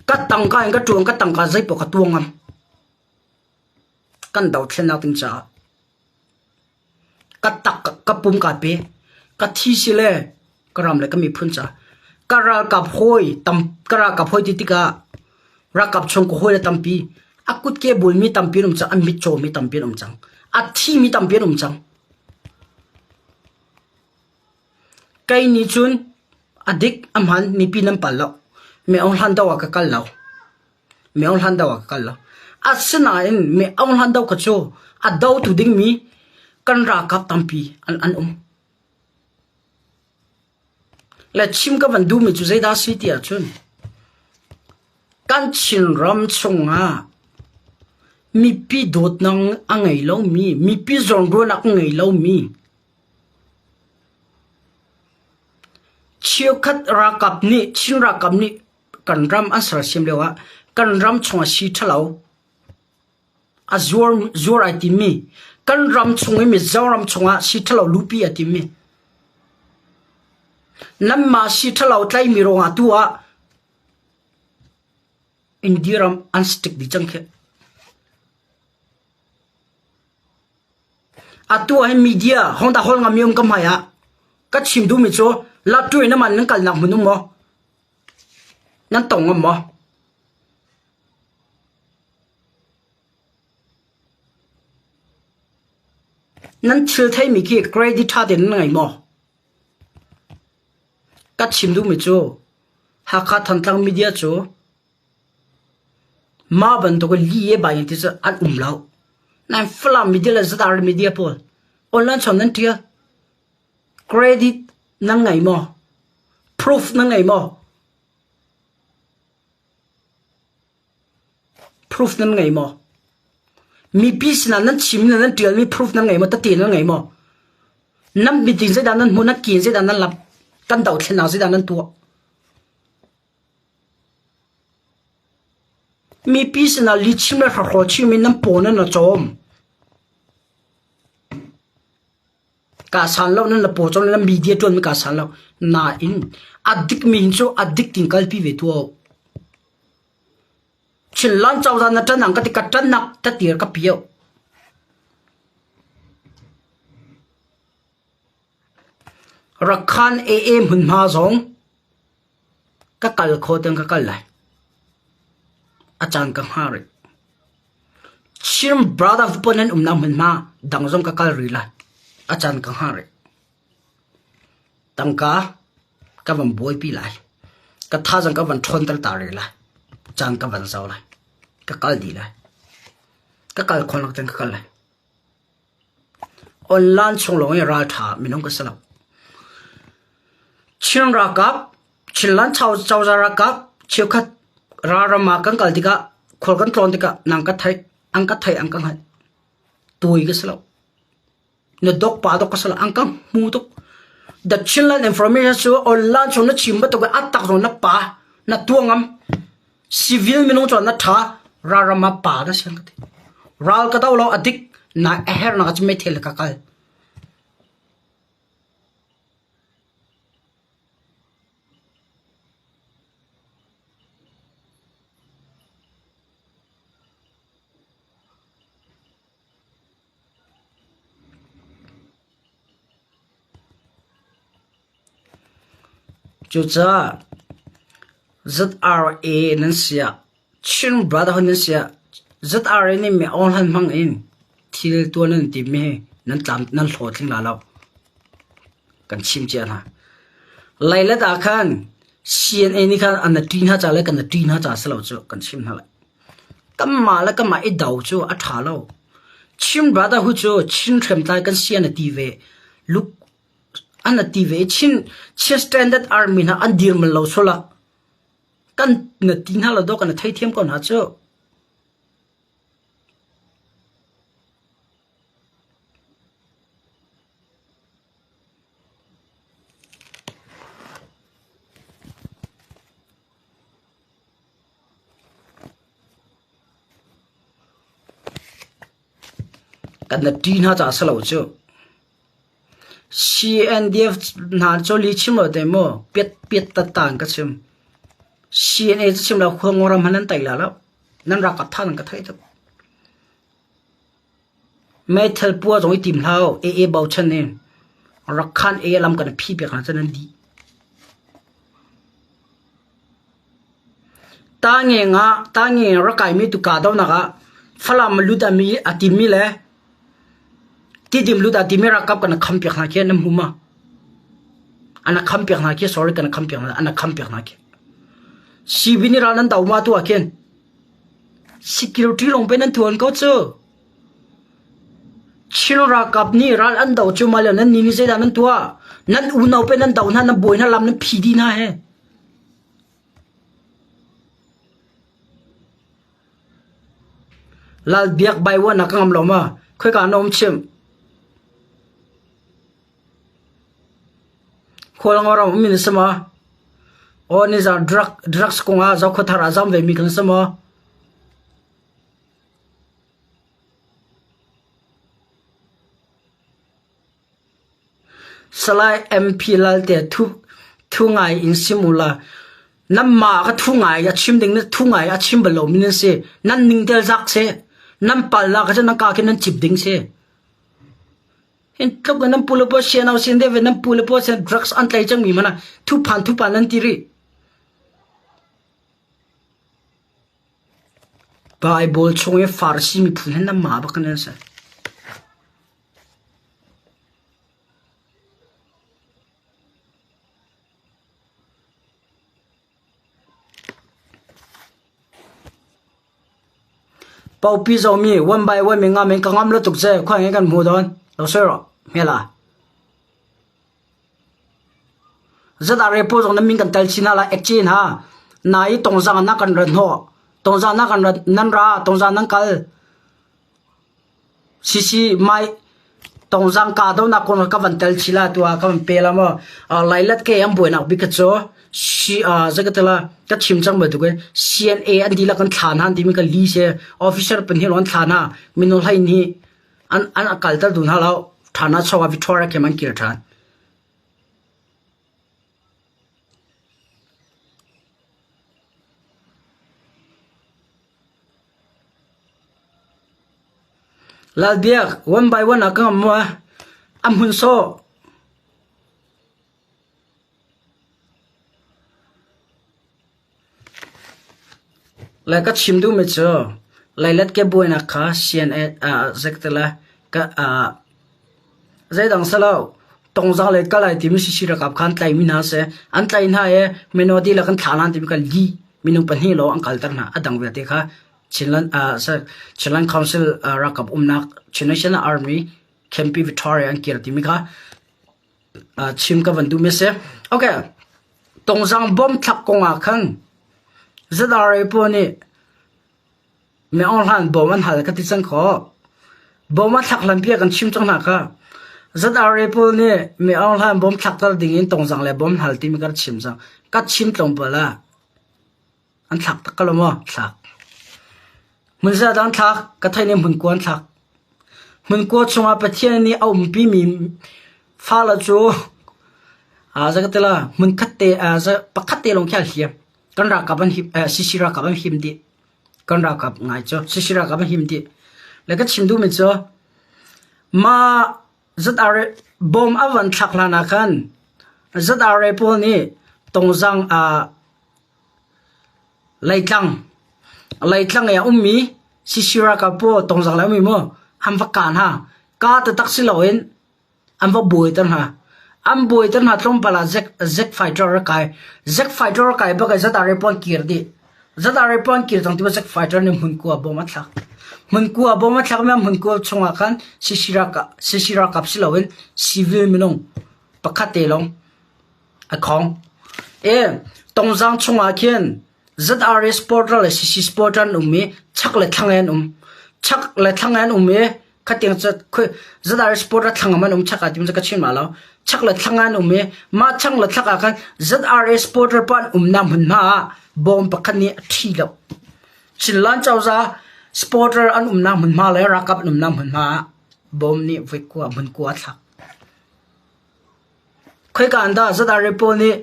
Ka tangka in ka ṭuan ka tangka zeipaoh ka tuang ngam. Kan dothlennak ding caah. Ka tak ka pum kaa pe. Ka thi si le ka ram le ka miphun caah. Ka ralkap hawi tam ka ralkap hawi ti tikah ralkap chung ka hawi le tampi a kutke bulmi tampi an um cang, a mitcawmi tampi an um cang, a thimi tampi an um cang. Kei nih cun a dik a hman mipi nan pal lo. Mi Aung Hlan do ah ka kal lo. Mi Aung Hlan do ah ka kal lo. Asinain mi Aung Hlan do kha cu a dotu dingmi kan ralkap tampi an, an um. Le chim ka van duhmi cu zeidah si ti ahcun kan Chinram chungah mipi dawtnak a ngei lomi, mipi zawnruahnak a ngei lomi Cheukhat ralkap nih Chin ralkap nih kan ram an sersiam lioah kan ram chungah sii ṭhalo a zuar, zuar ai timmi kan ram chung i Mizoram chungah sii ṭhalo luhpi ai timmi nanmah sii ṭhalo tlaimi ruangah tu ah India ram an stick dih cang khih. Atu ah hin media Honda hall ngami um ka hmai ah ka chim duhmi cu latu in aman nan kalnak hmun um maw? Nan tong ngam maw? Nan thil theimi khi credit ṭha tein nan ngei maw? Ka chim duhmi cu Hakha Thantlang media cu Mah bantuk in li e bai ti cu an um lo. Nan Falam media le Zadar media pawl online chon nan ṭial. Credit nan ngei maw? Proof nan ngei maw? Proof nan ngei maw? Mipi sinah nan chim le nan ṭialmi proof nan ngei maw? Tete nan ngei maw? Nan meeting zeidah nan hmuh, nan kin zeidah nan lap, kan dothlennak zeidah nan tuah? Mipi sinah lihchim le hrawkhrawl chim in nan paw nan i cawm. Kaa san lo nan la paw cawm nan media ṭuanmi kaa san lo. Nain a dikmi hin cu a dik tin kalpi ve tuah u. Chinland cozah na ṭan ang ka ti ka ṭannak tatir ka pio. Rakhan AA hmunhma zong Ka kal kho tiang ka kal lai. A caan ka hngar rih. Chin Brothers pawl nan umnak hmunhma dang zong ka kal rih lai. A caan ka hngar rih. Tangka ka van buaipi lai. Ka thazaang ka van ṭhawnter ta rih lai. Caan ka van zau lai. Ka kal dih lai. Ka kal khawh nak tiang ka kal lai. Online chung lawng i ralṭha minung ka si lo. Chin ralkap, Chinland cozah ralkap cheukhat ralram ah kan kal tikah khual kan tlawn tikah nang ka theih, an ka theih, an ka hngalh. Tui ka si lo. Na dok pa dok ka si lo, an ka hmu tuk. The Chinland information cu online chung na chim bantuk in a tak zong na pa, na tuah ngam. Civil minung cu na ṭha, ralram ah pa na si an ka ti. Ral ka do lo a dik, na a hernak ah cun meithel ka kal. Cucaah ZRA nan si ah Chin Brotherhood nan si ah ZRA nih mi awhlan hmang in thil tuah nan timmi hi nan tlam nan hlawhtling la lo. Kan chim cia hna. Leilet ah khan CNA nih khan an na ṭih hna ca le kan na ṭih hna ca si lo cu kan chim hna lai. Kanmah le kanmah i do cu a ṭha lo. Chin Brotherhood cu Chin hriamtlai kan si an i ti ve. Luk an i ti ve i Chin, Chin Standard Army hna an dir bal lo sual ah kan na ti hna lo dawh kan i theithiam ko hna cu. Kan na ṭih hna caah si lo cu. CNDF hna cu li chim lo te maw piat piat tattan ka chim. CNA cu chim lo khuango ram han nan tai la lo. Nan ralkap tha nan ka thei tuk. Meithal pua zong i tim hlah u. AA bochan in Rakhan A lam kan phi piak hna cu nan dih. Tangeng ah tangeng rak kaimi tu kahdohnak ah Falam lut ami a timmi le Tidim lut a timi ralkap kan kham piak hna khi nan hmu ma? An kham piak hna khi sorry kan kham piak hna an kham piak hna khi. CB nih ral nan do ma tu ah khin security lawng pe nan tuan ko cu. Chin ralkap nih ral an do cu ma le nan ni nih zeidah nan tuah? Nan unau pe nan do hna nan bawi hna lam nan phi dih hna he. Lalbiak Baiwan ah ka ngam lo ma? Khoika na um chim? Khualngo ram ummi na si maw? Aw nizan drug drugs kong ah Zokhawthar ah zam ve mi kan si maw? Salai MP Lalte thu thu ngai in sim ula nanmah ka thu ngai a chim ding na thu ngai a chim bal lomi nan si. Nan ning tel zak si. Nan pal la ka cu nan ka khi nan cip ding si. Hin tluk in nan pu le pawl sian sin de ve nan pu le pawl sin drugs an tlai cangmi mana thu phan thu phan nan ti rih. Bible chung i Farasi miphun hin nan mah bak nan si. Paupi zomi one by one mi ngam in ka ngam lo tuk ce khua nge kan hmu dawn lo soi rawh hmela zat are po zong nan min kan tel chin la ek chin ha na i tongzang na kan ran ho tongzang na kan ran nan ra tongzang nan kal Sisi mai tongzang kahdohnak kong ka van tel chih la tu ah ka van pe la maw. Lailat ke an buainak bik kha cu si zei ka ti la ka chim cang bantuk in CNA an dihlak an thla hna an timi ka li si officer pahnih lawng an thla hna minung 12 an an kalter duh hna lo thana chawk ah Victoria camp an kir ṭhan. Lalbiak, one by one ah ka ngam maw? A hmun sawh. Le ka chim duhmi cu Leilet ke buainak kha CNA ah zektila ka ah zeidang si lo tongzang le kalay timi sisi ralkap kha an tlaimi hna si. An tlai hna i mino dihlak an thlah hna timi kha lih minung pahnih lawng an kalter hna. A dang vialte kha Chinland, Chinland Council ralkap umnak Chin National Army Campi Victoria an kir timi kha chim ka van duhmi a si. Okay. Tongzang bom thlak kong ah khan ZRA pawl nih Mi Aung Hlaing bawm an hal ka ti cang khawh. Bawm a thlak hlan bia kan chim cang hna kha. ZRA pawl nih Mi Aung Hlaing bawm thlakter ding in tongzang le bawm hal timi kan chim cang. Ka chim tlawmpal ah an thlak tak ko lo maw? Thlak. Hmun zeidah an thlak? Ka theih ning hmun kua an thlak. Hmun kua chungah Pathian nih a umpimi fale cu zei ka ti la hmun khat te pakhat te lawng khi a hliam. Kan ralkap an him, CC ralkap an him dih. Kan ralkap ngai cu CC ralkap an him dih. Le ka chim duhmi cu mah ZRA bom a van thlak hlan ah khan ZRA pawl nih Tongzang ah Leitlang Leitlang i a ummi CC ralkap pawl Tongzang lei ummi mu an va kah hna. Kah taktak si loin an va buaiter hna. An buaiter hna tlawmpal ah Zack, Zack fighter a kai. Zack fighter a kai bak i ZRA pawl an kir dih. ZRA pawl an kir cang ti Zack fighter nih hmunkua bom a thlak. Hmunkua bom a thlak mi hmunkua chungah khan CC ralkap CC ralkap si loin civil minung pakhat te lawng a khong. E Tongzang chungah khin ZRA supporter le CC supporter an um i chak le thlang an um. Chak le thlang an um i khatiang cu ZRA supporter thlang an um chak ah tim ka chim ma lo. Chak le thlang an um i mah chang le thlak ah khan ZRA supporter pa an umnak hmunhma ah bawm pakhat nih a ṭhi lo. Chinland cozah supporter an umnak hmunhma le ralkap an umnak hmunhma ah bawm nih voi kua hmun kua a thlak. Khoika an dah ZRA pawl nih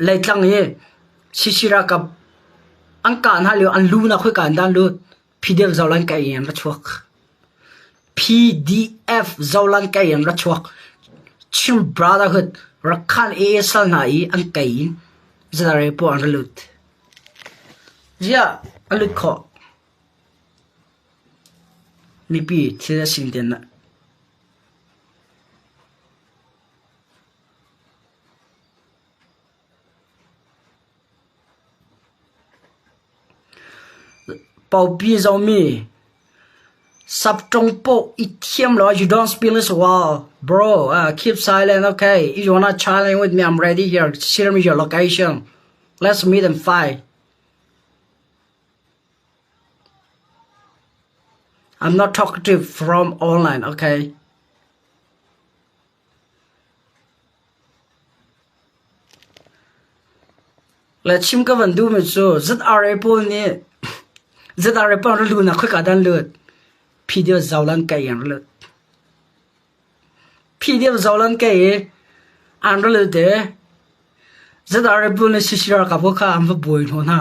leitlang i CC ralkap an kah hna lio an lu na khoika an dah an lut? PDF Zolan kai in an ra chuak. PDF Zolan kai in ra chuak. Chin Brotherhood Rakhan ASL hna i an kai in ZRA pawl an ra lut. Ziah a lut khawh? Mipi thil a sin ten ah. Paupi zomi Sapṭong i thiam law you don't speak this well. Bro, uh, keep silent, okay? If you wanna challenge with me, I'm ready here. Share me your location. Let's meet and fight. I'm not talkative from online, okay? Le chim ka van duhmi cu ZRA pawl nih ZRA pawl an ra luhnak khoika dah an lut? PDF Zoland kai in an ra lut. PDF Zoland kai i an ra lut i ZRA pawl nih CC ralkap kha an va buai hnawh hna.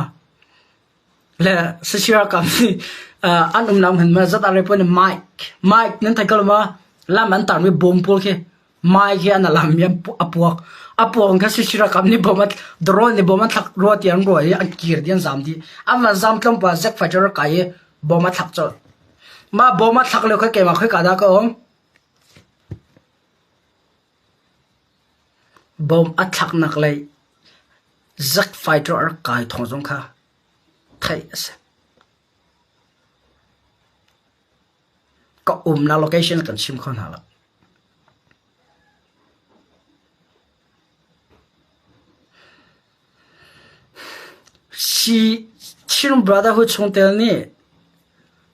Le CC ralkap nih an umnak hmun ma ZRA pawl nih mic mic nan thei ko lo ma? Lam an tarmi bawm pawl khi Mai khi an alam i a puak. A puak kha CC ralkap nih bom drone nih bom an thlak rua ti an ruah i an kir dih an zam dih. An van zam tlawmpal Zack fighter kai i bom a thlak colh. Mah bom a thlak lio kha keimah khoika dah ka um? Bom a thlaknak lei Zack fighter a rak kai thawng zong kha theih a si. Ka umnak location kan chim kho hna lo. Chin Brotherhood chungtel nih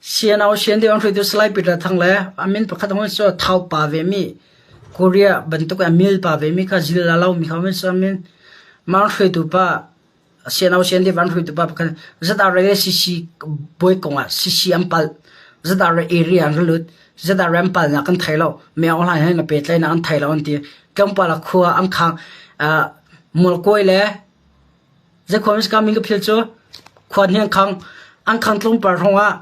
CNO CND an hruaitu Salai Peter Thang le a min pakhat hong cu Thau pa ve mi Korea bantuk a mil pa ve mi kha zil a lo mi kha min min mang hruaitu pa CNO CND an hruaitu pa pakhat ZRA CC bawi kong ah CC an palh ZRA area an lut ZRA an palnak kan thei lo me aung hlaing he na pehtlaihnak an thei lo an ti tlawmpal ah khua an khang mualkawi le zei khua ka min ka phil cu khua hni an khang an khang tlawmpal hrawng ah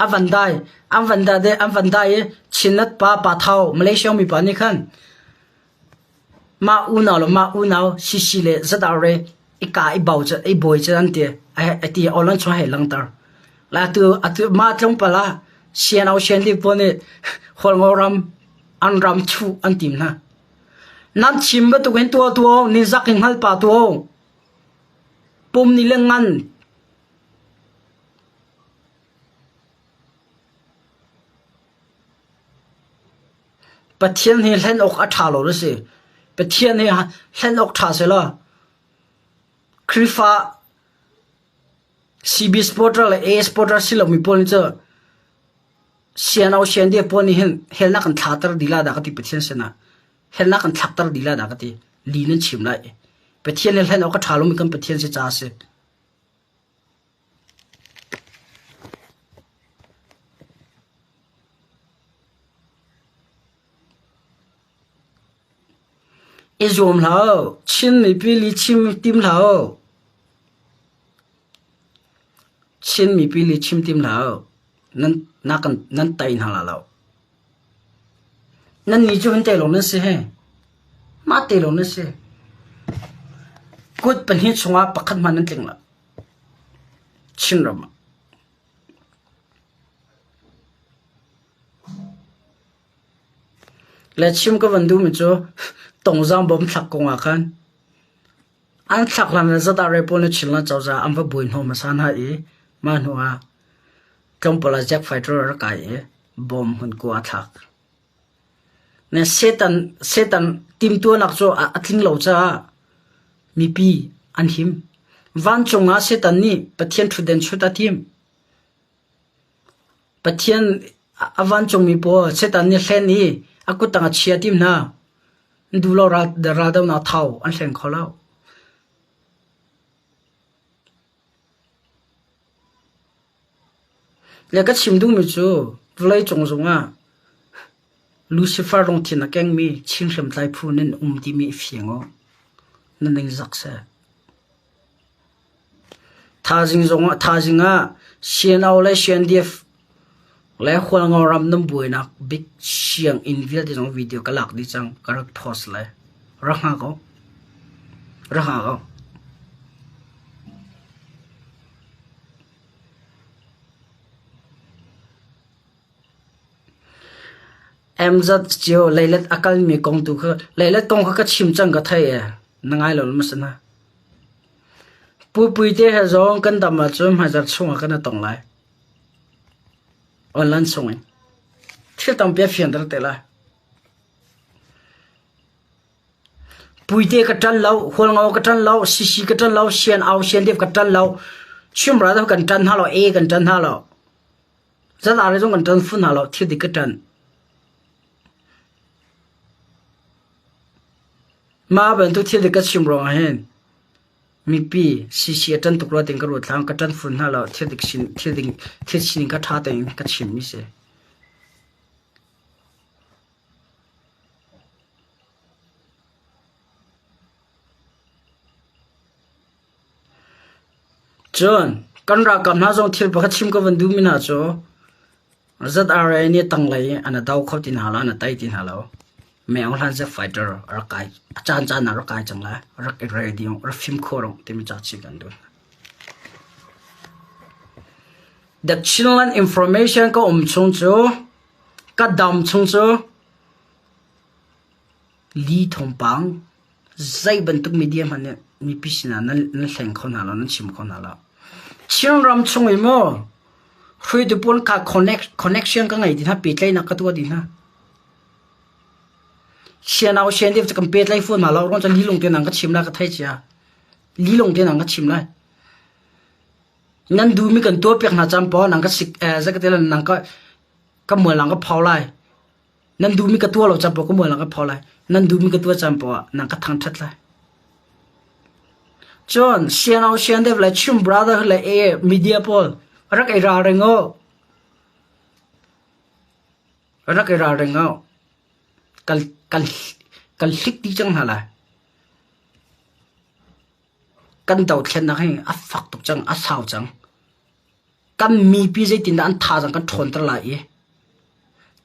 a van dai an van dai de an van dai i Chinnet pa pa thau Malaysia mi pa nih khan Mah unau le mah unau CC le ZRA i ka i bo cu i bawi cu an ti a ti online chung hei langhter. La atu atu mah tlawmpal ah CNO CND pawl nih Hualngo ram an ram chuh an tim hna. Nan chim bantuk in tuah tuah ni zak in hngal pa tuah pum ni le ngan Pathian hi hlen awk a ṭha lo na si. Pathian hi hlen awk ṭha selaw Khrihfa CB supporter le A supporter si lomi pawl nih cu CNO CND pawl nih hin helnak an thlater dih la dah ka ti Pathian sinah. Helnak an thlakter dih la dah ka ti. Li nan chim lai. Pathian hi hlen awk a ṭha lomi kan Pathian si caah a si. I zuam hlah u. Chin mipi lihchim tim hlah u. Chin mipi lihchim tim hlah u. Nan na kan nan tei hna la lo. Nan ni cu hin te lawng nan si he. Mah te lawng nan si. Kut pahnih chungah pakhat hmanh nan tling lo. Chinram ah. Le chim ka van duhmi cu Tongzang bomb thlak kong ah khan. An thlak hlan ah ZRA pawl nih Chinland cozah an va buai hnawh hmasa hna i mah hnu ah tlawmpal ah jet fighter a rak kai i bomb hmunkua a thlak. Ne Satan Satan timtuahnak cu a tling lo caah mipi an him. Vancung ah Satan nih Pathian ṭhutden chut a tim. Pathian a vancungmi pawl Satan nih hlen i a kuttang a chia tim hna. An duh lo raldohnak thau an hleng kho lo. Le ka chim duhmi cu vawleicung zongah Lucifer lungthin a kengmi Chin hriamtlai phu nan um timi i fiang u. Nan ningzak seh. Thaizing zongah thaizing ah CNO le CNDF le Hualngo ram nan buainak bik sianginn vialte zong video ka lak dih cang ka rak post lai. Rak hngak ko. Rak hngak ko. MZ cio leilet a kalmi kong tu kha leilet kong kha ka chim cang ka thei e. Na ngai lo ma sana. Pupui te he zong kan dam ahcun hmaizarh chungah kan i tong lai. Online chung in. Thil tampi a fianter te lai. Puite ka ṭan lo, Hualngo ka ṭan lo, Sisi ka ṭan lo, Sian Au Sian Dep ka ṭan lo, Chimra kan ṭan hna lo, E kan ṭan hna lo. Zan le zong kan ṭan fun hna lo, thil dik ka ṭan. Mah bantuk thil dik ka chim ruangah hin mipi CC a ṭan tuk rua tiin ka ruat hlah, ka ṭan fun hna lo, thil dik sin, thil ding, thil sining kha ṭha tein ka chimmi si. Cun kan ralkap hna zong thil pakhat chim ka van duhmi hna cu ZRA nih tanglei an a do kho ti hna lo, an a tei ti hna lo. Meng hlan jet fighter a rak kai, a caancaan ah rak kai cang lai, rak i ready, rak fimkhur timi ca chim kan duh. The Chinland Information ka um chung cu, ka dam chung cu Li thawngpang zei bantuk media hmanh nih mipi sinah nan nan hleng kho hna lo, nan chim kho hna lo. Chinram chung i maw hruaitu pawl kha connect, connection ka ngei ti hna, pehtlaihnak ka tuah ti hna. Sianau sian deuh cu kan petlai fawn hna lo, ruang cu lilung te nang ka chim lai ka thei cia. Lilung te nang ka chim lai. Nan duhmi kan tuah piak hna caan paoh nang ka sik eh zei ka ti lai nang ka ka mual nang ka phau lai. Nan duhmi ka tuah lo caan paoh ka mual ah ka pho lai. Nan duhmi ka tuah caan paoh ah nan ka thangṭhat lai. Cun CNO CNDF le Chin Brotherhood le A media pawl rak i ralring u. Rak i ralring u. Kan, kan, kan hlik dih cang hna lai. Kan dothlennak hi a fak tuk cang, a sau cang. Kan mipi zeitindah an thazaang kan ṭhawnter lai i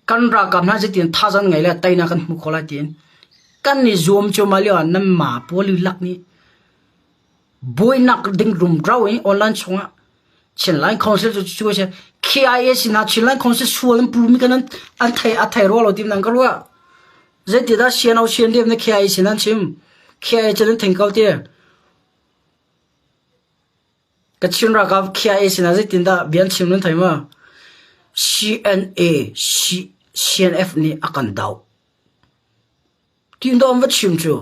kan ralkap hna zeitin thazaang ngei le teinak kan hmu khawh lai tiin kan i zuam cuahmah lio ah nanmah pawl i lak nih buainak ding rumro in online chungah Chinland Council cu cu a si. KIA sinah Chinland Council sual an pumi kan an thei a thei rua lo tim nan ka ruah. Zeitidah CNO CNDF na KIA sin an chim. KIA cu nan theng ko ti. Kachin ralkap KIA sinah zeitindah bia an chim nan thei maw? CNA, CNF nih a kan doh. Tin dawh an va chim cu.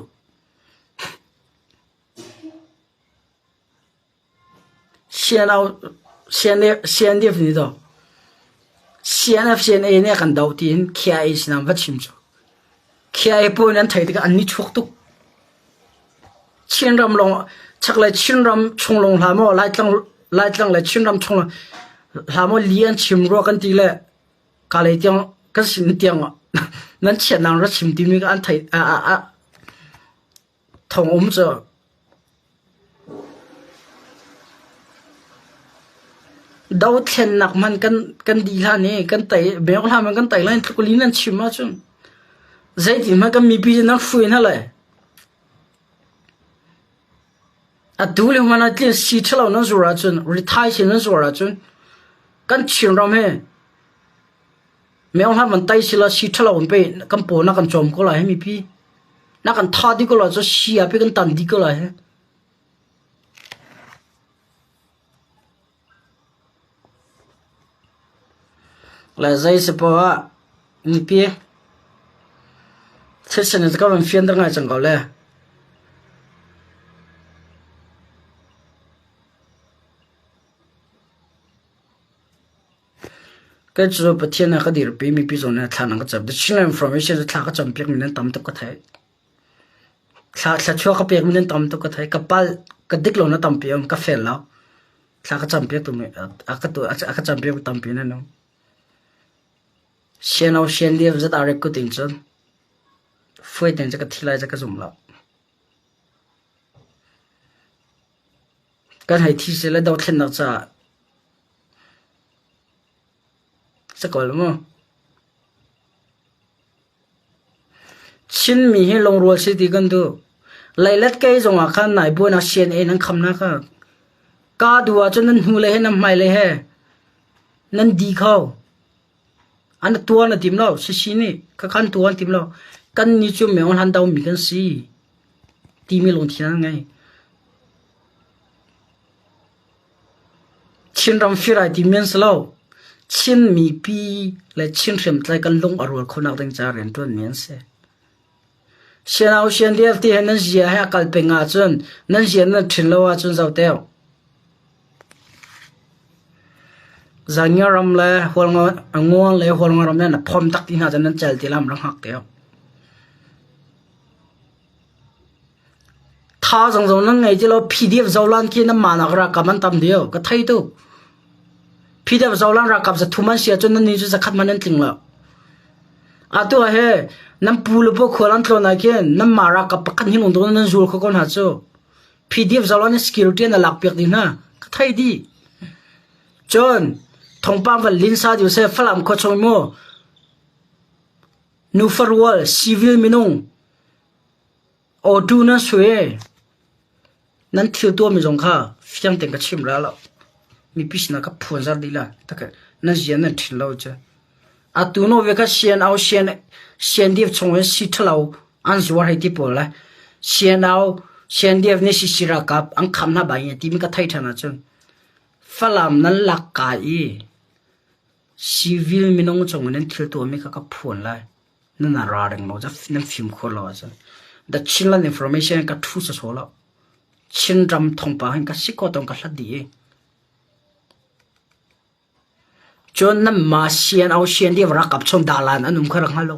CNO, CNF, CNDF nih daw CNF, CNA nih a kan doh tiin KIA sinah an va chim cu. KIA pawl nih an theih tikah an ni chuak tuk. Chinram lawng chaklei Chinram chung lawng hlah maw Laitlang Laitlang le Chinram chung hlah maw li an chim rua kan ti le kalay tiang kan sin tiang nan chiatnak ra chim timi an theih a a thong um cu Dothlennak hmanh kan kan dih hlan i kan tei beok hlan hmanh kan tei lai tluk li nan chim ahcun zeitin hmanh kan mipi cu nan hruai hna lai. Atu le hmanh ah tlin si ṭhalo nan zuar ahcun rithai si nan zuar ahcun kan Chinram hi meoh hlan man tai sila si ṭhalo in pei kan paw na kan cawm ko lai hi mipi. Na kan tha dih ko lai cu si ah pei kan tan dih ko lai hi. Le zei si poah ah mipi thisen in ka van fianter ngai cang ko le. Kei cu Pathian ah ka dirpi mipi zawn ah thla nan ka cam. The Chinland Information cu thla ka campiakmi nan tam tuk ka theih. Thla thluachuah ka pekmi nan tam tuk ka theih. Ka palh, ka dik lo na tampi a um, ka fel lo. Thla ka campiak tu a ka tu a ka campiak tu tampi nan um. Sian o sian liam zat arek kut in cun fuai ten cu ka thi lai cu ka zum lo. Kan hei thi seh le dothlennak caah si ko lo mu. Chinmi hi lungrual si ti kan duh. Leilet kei zongah khan nai buainak CNA nan khamnak kha kaa duh ahcun nan hnulei he nan hmailei he nan di kho. An tuan a tim lo. Sisi nih khakhan tuan tim lo. Kan nih cu meo hlan do mi kan si timi lungthin an ngei. Chinram fir ai timi an si lo. Chin mipi le Chin hriamtlai kan lung a rual khawhnak ding caah rianṭuanmi an si. Sianau sian vialte he nan zia he a kal peng ahcun nan zia nan ṭhin lo ahcun zohteu. Zangia ram le Hualngo Nguang le Hualngo ram le na phom tak ti hna cun nan cel ti lam rak hngak teo. Tha zong zong nan ngei ti lo PDF zolan khi nan mah nak ralkap an tam dio ka thei tuk. PDF zolan ralkap zathum an si ahcun nan ni cu zakhat man an tling lo. Atu ah he nan pu le pu khual an tlawn ah khin nan mah ralkap pakhat hin ung nan zul kho ko hna cu. PDF zolan security na lak piak dih hna ka thei dih. Cun thongpang van linsa diu se Falam khua chung mu nufa rual civil minung Awtu nan sui. Nan thil tuahmi zong kha fiang tein ka chim ra lo. Mipi sinah ka phuanzar dih lai. Takhe nan zia nan ṭhin lo cu. Atu no ve kha sian au sian sian div chung in si ṭhalo an zuar hei ti pawl le sian au sian div nih sisi ralkap an kham hna bai timi ka thei ṭhan ahcun Falam nan lak ka i civil minung cung in nan thil tuahmi kha ka phuan lai. Nan ra ring lo nan fimkhur lo ahcun the Chinland information ka thu sawsawh lo. Chinram thawngpang hin ka si ko tong ka hlat dih i. Cun nan ma sian au sian di rakap chung dalan an um kha rak hngal lo.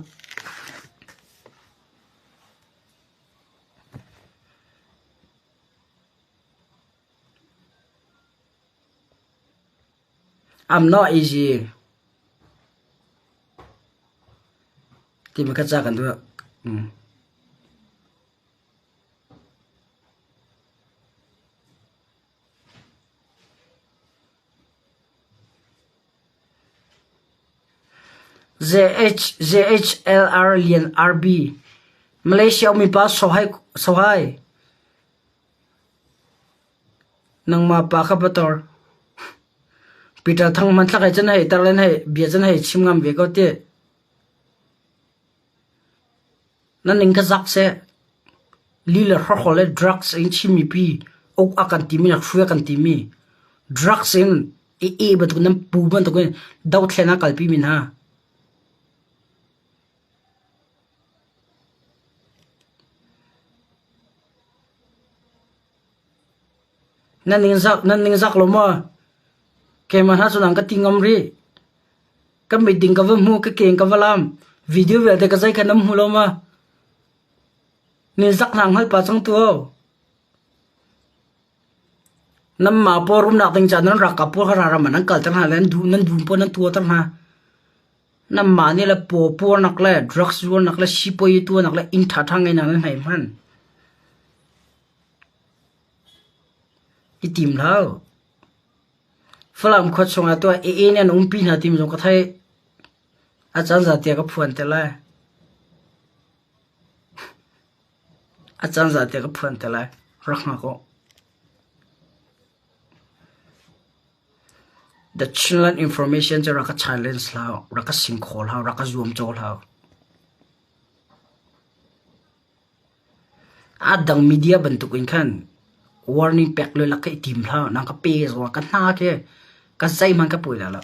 I'm not easy. Timi kha ca kan duh. ZH, ZHLR Lian RB Malaysia ummi pa Sohai Sohai Nangmah pa kha pator. Peter Thang hmanthlak he cun hei tar len hei bia cun hei chim ngam ve ko ti. Nan ning ka zak seh. Li le hrokhol le drugs in Chin mipi uk a kan timi le hruai a kan timi drugs in i e bantuk nan pu bantuk in dothlen a kalpi mi hna. Nan ningzak lo maw? Keimah hna cu nang ka ti ngam rih. Ka mit ding ka va hmu, ka keng ka va lam. Video vialte ka zei kha nan hmu lo ma? Ningzak hna hngal pa cang tu. Nan mah pawl rumnak ding ca nan ralkap pawl kha ralram ah nan kalter hna le nan duh nan dum pawl nan tuahter hna. Nanmah nih le paw puarnak le drugs zuarnak le sipuazi tuahnak le inn ṭhaṭha ngeihnak nan hei hman. I tim hlah. Falam khua chungah tuah AA nih an umpi hna timi zong ka theih. A caan za tiah ka phuan te lai. A caan za tiah ka phuan te lai. Rak hngak u. The Chinland Information cu rak ka challenge hlah, rak ka singkhaw hlah, rak ka zuamcaw hlah. A dang media bantuk in khan warning pek le lak ka i tim hlah. Nang ka pe zong ka hna khi ka zeihmanh ka puai lai lo.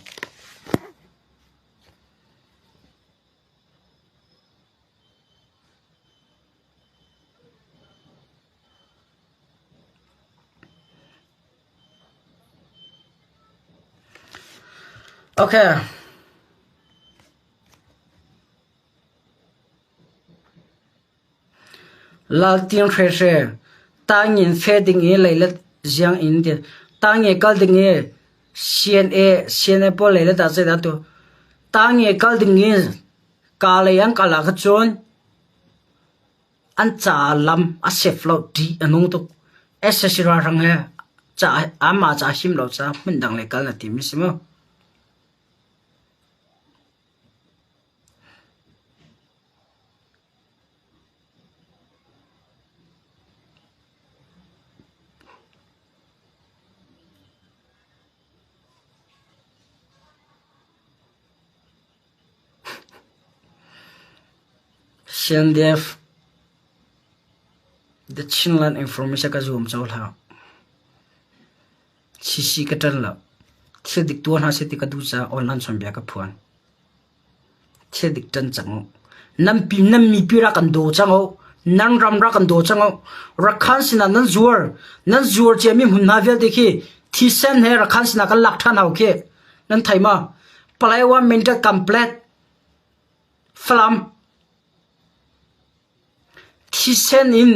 Okay. Laltiang hrehre, tangin fe ding i leilet ziang in ti tangi kal ding i CNA CNA pawl leilet ah zeidah tu tangi kal ding i ka lei an kal ah kha cun an ca lam a sef lo ṭih a nung tuk. SSC ralhrang he ca anmah ca him lo ca hmun dang lei kal na tim mi si mu. CNDF The Chinland Information ka zuam co hlah. CC ka ṭan lo. Thil dik tuah hna seh ti ka duh caah online chawnbia ka phuan. Thil dik ṭan cang u. Nan pi nan mipi rak kan daw cang u. Nan ram rak kan daw cang u. Rakhan sinah nan zuar. Nan zuar ciami hmunhma vialte khi thisen he Rakhan sinah kan lak ṭhan hau khi. Nan thei ma? Palaiwa Mindat Complex Falam Thisen in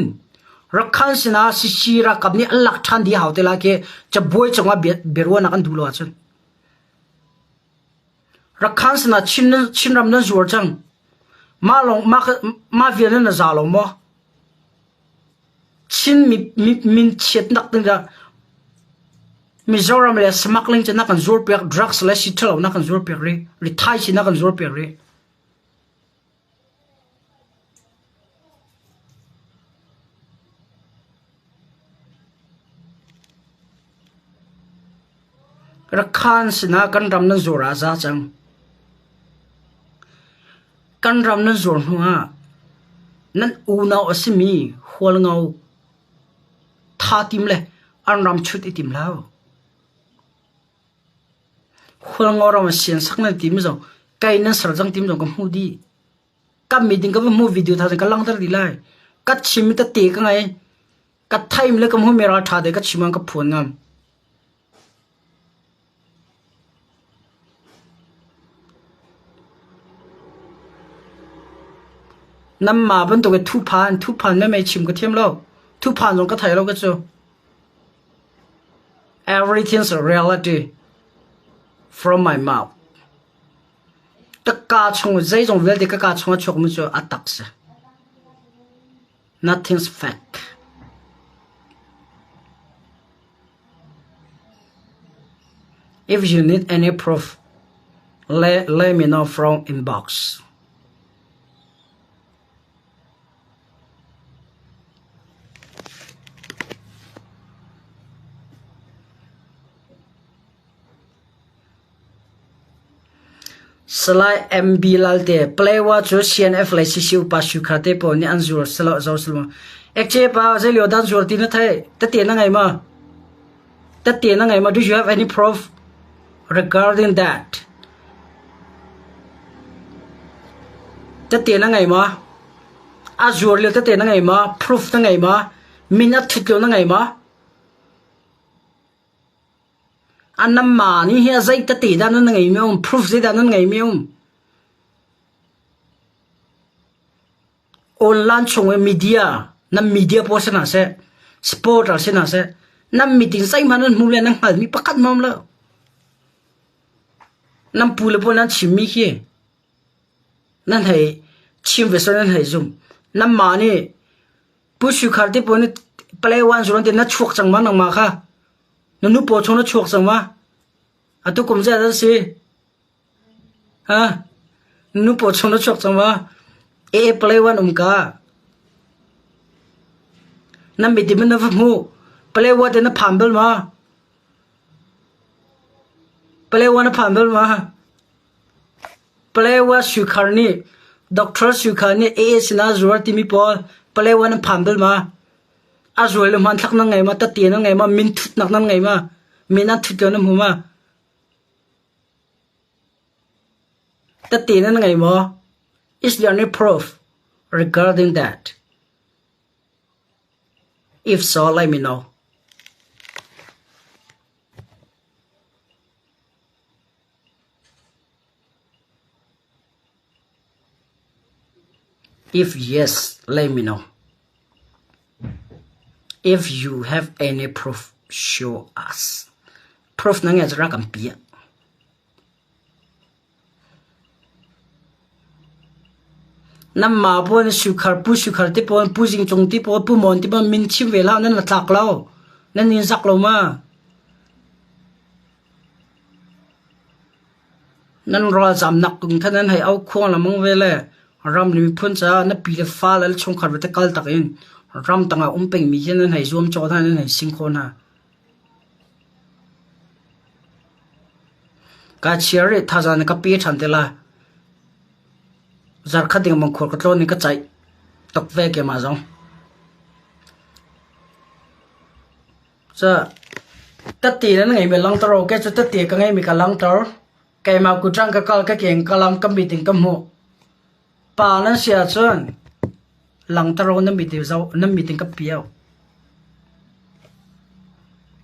Rakhan sinah Sisi ralkap nih an lak ṭhan dih hau te lai khi cabuai cungah biaruahnak an duh lo ahcun. Rakhan sinah Chinram nan zuar cang. Mah lawng mah vial nan za lo maw? Chin min chiatnak ding ah Mizoram le smuggling cu na kan zuar piak, drugs le si ṭhalo na kan zuar piak rih, rithai si na kan zuar piak rih. Rakhan sinah kan ram nan zuar ah za cang. Kan ram nan zuar hnu ah nan unau a simi Hualngo tha tim le an ram chut i tim hlah u. Hualngo ram ah siansak nan tim zong kei nan ser cang tim zong ka hmuh dih. Kan meeting ka va hmuh video tha ka langhter dih lai. Ka chim i tete ka ngei. Ka thaim le ka hmuh mi ral ṭha te ka chim ah ka phuan ngam. Nanmah bantuk i thuphan, thuphan meimei chim ka thiam lo. Thuphan zong ka thei lo ka cu. Everything's a reality from my mouth. Ka kaa chung zeizong vialte ka kaa chung a chuakmi cu a tak si. Nothing's fake. If you need any proof, let me know from inbox. Salai MB Lalte, Palewa cu CNF lei CC upa Sukha te pawl nih an zuar silo zo silo. Ekche pa zeilio dan zuar ti na thei? Tete na ngei ma? Tete na ngei ma? Do you have any proof regarding that? Tete na ngei ma? A zuar lio tete na ngei ma? Proof na ngei ma? Min a thut lio na ngei ma? A nama nih hi a zei tete dah nan ngeimi a um? Proof zeidah nan ngeimi a um? Online chung i media, nan media pawl si hna seh, supporter si hna seh, nan meeting zeihmanh nan hmu le nan hngalmi pakhat hmanh um lo. Nan pu le pawl nan chimmi khi nan hei chim ve sual nan hei zumh. Nanmah nih Pu Sui Khar te pawl nih Palei wan zuran te na chuak cang ma nangmah kha? Na nu paw chung na chuak cang ma? Atu kum zat an si? Ha? Na nu paw chung na chuak cang ma? E Palei wan um ka. Na mit in na va hmu. Palei wa te na phan bal ma? Palei wa na phan bal ma? Palewa Suikhar nih Doctor Suikhar nih AA sinah zuar timi pawl Palewa nan phan bal ma? A zual le hmanthlak nan ngei ma? Tette nan ngei ma? Min thutnak nan ngei ma? Min an thut lio nan hmu ma? Tette nan ngei maw? Is there any proof regarding that? If so, let me know. If yes, let me know. If you have any proof, show us. Proof na nge cu rak kan piah. Nanmah pawl Sukhar Pu Sukhar te pawl Pu Zing Cung te pawl Pu Mon te pawl min chim ve hlah nan la tlak lo. Nan in zak lo ma? Nan ralzamnak kum kha nan hei au khuang lengmang ve le ram le miphun caah na pi le fa le chungkhar vialte kal tak in ramtang ah um pengmi hi nan hei zuamcawh hna nan hei sing khawh hna. Ka chia rih thazaang na ka pe ṭhan te lai. Zarkhat ding bang khual ka tlawn in ka caih tuk ve keimah zong. Ca tette nan ngeimi langhter awk ke cu tette ka ngeimi ka langhter. Keimah kuṭang ka kal ka keng ka lam ka meeting ka hmuh. Pa nan si ahcun langhter awk nan meeting zoh nan meeting ka piau.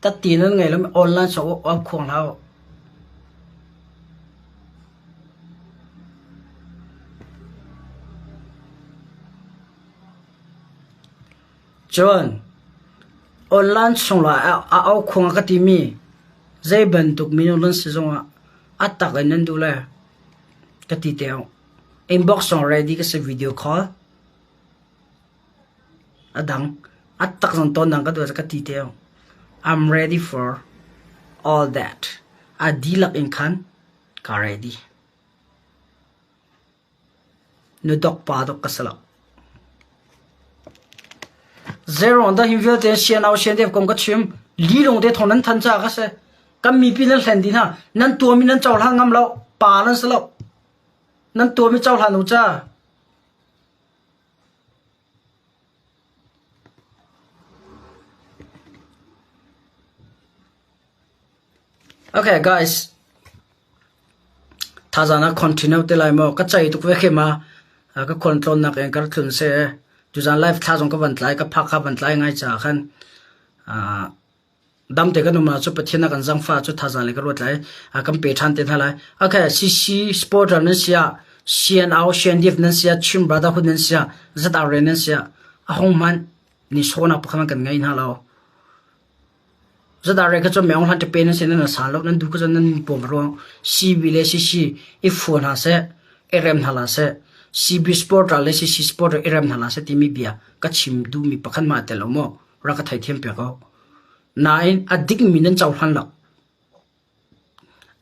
Tette nan ngei lo online sok awk khuang hlah u. Cun online chungah a aukhuang a ka timi zei bantuk minung nan si zongah a tak in nan duh le ka ti te u. Inbox zong ready ka si video call. A dang a tak zong tawn dang ka duh ka ti te u. I'm ready for all that. A dihlak in khan ka ready. Nudok pa dok ka si lo. Zeiruang dah hi vialte sian-au sian-dep kong ka chim? Lilung te thawng nan than caah ka si. Kan mipi nan hlen dih hna. Nan tuahmi nan cohlan ngam lo. Pa nan si lo. Nan tuahmi cohlan u ca. Okay guys, Thazaang ah continue te lai maw? Ka cei tuk ve khi ma. Ka khual tlawnnak in ka rak tlun seh. Tuzaan live thla zong ka van tlai, ka phak kha van tlai ngai caah khan dam te kan um ahcun Pathian a kan zangfah cu thazaang le ka ruat lai. Kan pe ṭhan te hna lai. Okay, CC supporter nan si ah, CNO, CNDF nan si ah, Chin Brotherhood nan si ah, ZRA nan si ah, a hung hmanh ni sawnak pakhat kan ngei hna lo. Zadar kha cu Maung Hlan ṭape nan si nan sa lo nan duh kha cu nan pawm ruang CB le CC i fua hna seh i rem hna hlah seh CB sport ral le CC sport i rem hna hlah seh timi bia ka chim duhmi pakhat mah tel lo maw rak ka theithiam piak ko. Nain a dikmi nan cohlan lo.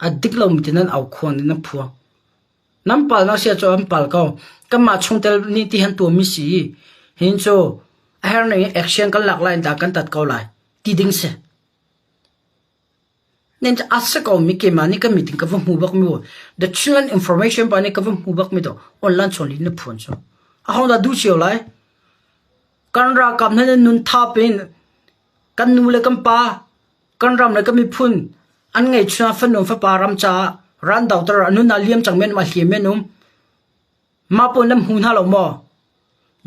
A dik lomi ti nan aukhuan i nan phuang. Nan palnak si ahcun an pal ko. Kanmah chungtel nih ti han tuahmi si. Hin cu a herning in action kan lak lai in dah kan tat ko lai. Ti ding si. Nen a si ko mi keimah nih ka meeting ka va hmu bak mi The Chinland Information pa nih ka va hmu bak mi to online chon li na phuan cu. A hong dah du cio lai. Kan ralkap hna nun thap in kan nu le kan pa kan ram le kan miphun an ngeihchun fanu fapa ram caah ran doter a nun ah liam cang men ma hliam men um ma pawl nan hmu hna lo maw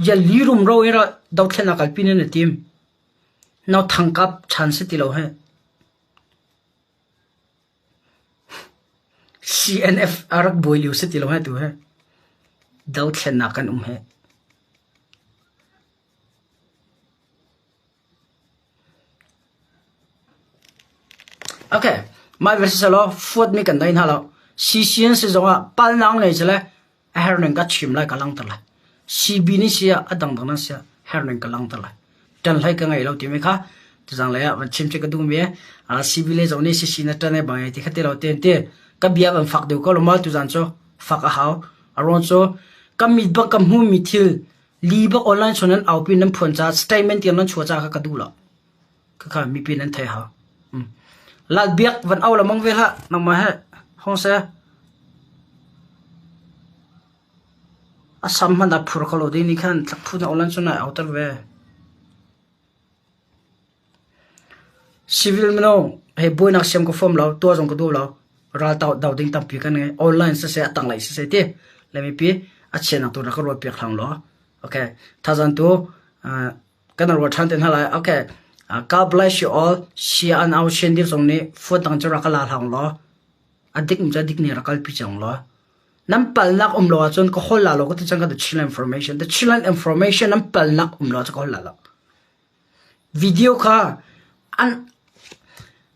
ya li rum ro in dothlen a kalpi nan tim nau thangkap chan si ti lo he CNF a rak buai liu si ti lo he tu he dothlennak kan um he Okay, mah vial siselaw fuatmi kan nei hna lo. CCN si zongah palnak nei cu le a herning ka chim lai ka langhter lai. CB nih si ah a dangdang nan si ah herning ka langhter lai. Ṭan hlei ka ngei lo timi kha tuzang lei ah van chim cu ka duhmi ah CB le zong nih CC na ṭan ai bang ai ti kha ti lo ten ti ka bia van fak deuh ko lo ma tuzan cu fak a hau. A ruang cu ka mit bak ka hmumi thil Li bak online chung nan aupi nan phuan caah statement tiang nan chuah caah kha ka duh lo. Khakha mipi nan thei hau. Lal biak van au lamang ve hlah nangmah he hong se. A sam hmanh ah phur kho lo ding nih khan tlakphu na online chung na auter ve. Civil mino he buainak siam ka fom lo, tuah zong ka duh lo. Ral do ding tampi kan ngei. Online siseh, a tanglei siseh ti. Le mipi a chiahnak tu rak ka ruat piak hlang law. Okay. Thazan tu kan ruat ṭhan te hna lai. Okay. God bless you all. Sia an au sian dir zong nih fuat dang cu rak ka la hlang law. A dik mi cu a dik ni rak kalpi cang law. Nan palnak um lo ahcun ka hol la lo ka ti cang ka the Chinland information. The Chinland information nan palnak um lo ahcun ka hol la lo. Video kha an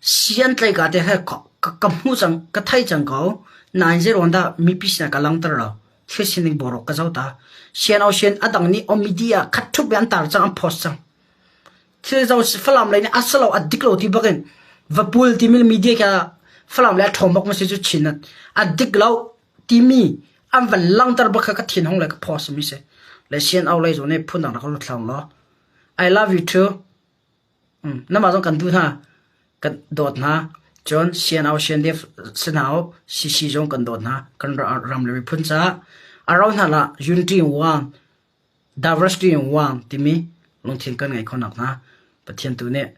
sian tlai ka te he ka hmu cang ka thai cang ko. Nain zei ruang dah mipi sinah ka langter lo. Thil sining borok ka zoh ta. Sian au sian adang nih o media khat thup an tar cang an post cang. Thil zo Falam lei nih a si lo a dik lo ti bakin vapul timi media kha Falam lei a ṭhawng bak ma si cu Chin a dik lo timi an van langter bak kha ka thin hong le ka post mi si. Le sian au lei zong nih phun dang rak lut hlang law. I love you too. Namah zong kan duh hna. Kan dawt hna. Cun sian au sian def sinau CC zong kan dawt hna. Kan ram le miphun caah a ro hna la unity in one diversity in one timi lungthin kan ngei khonak hna Pathian tu nih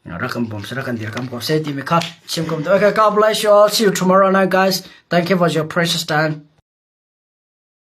rak kan bawm seh rak kan dirkam ko seh timi kha chim kom. Okay, God bless you all. See you tomorrow night, guys. Thank you for your precious time.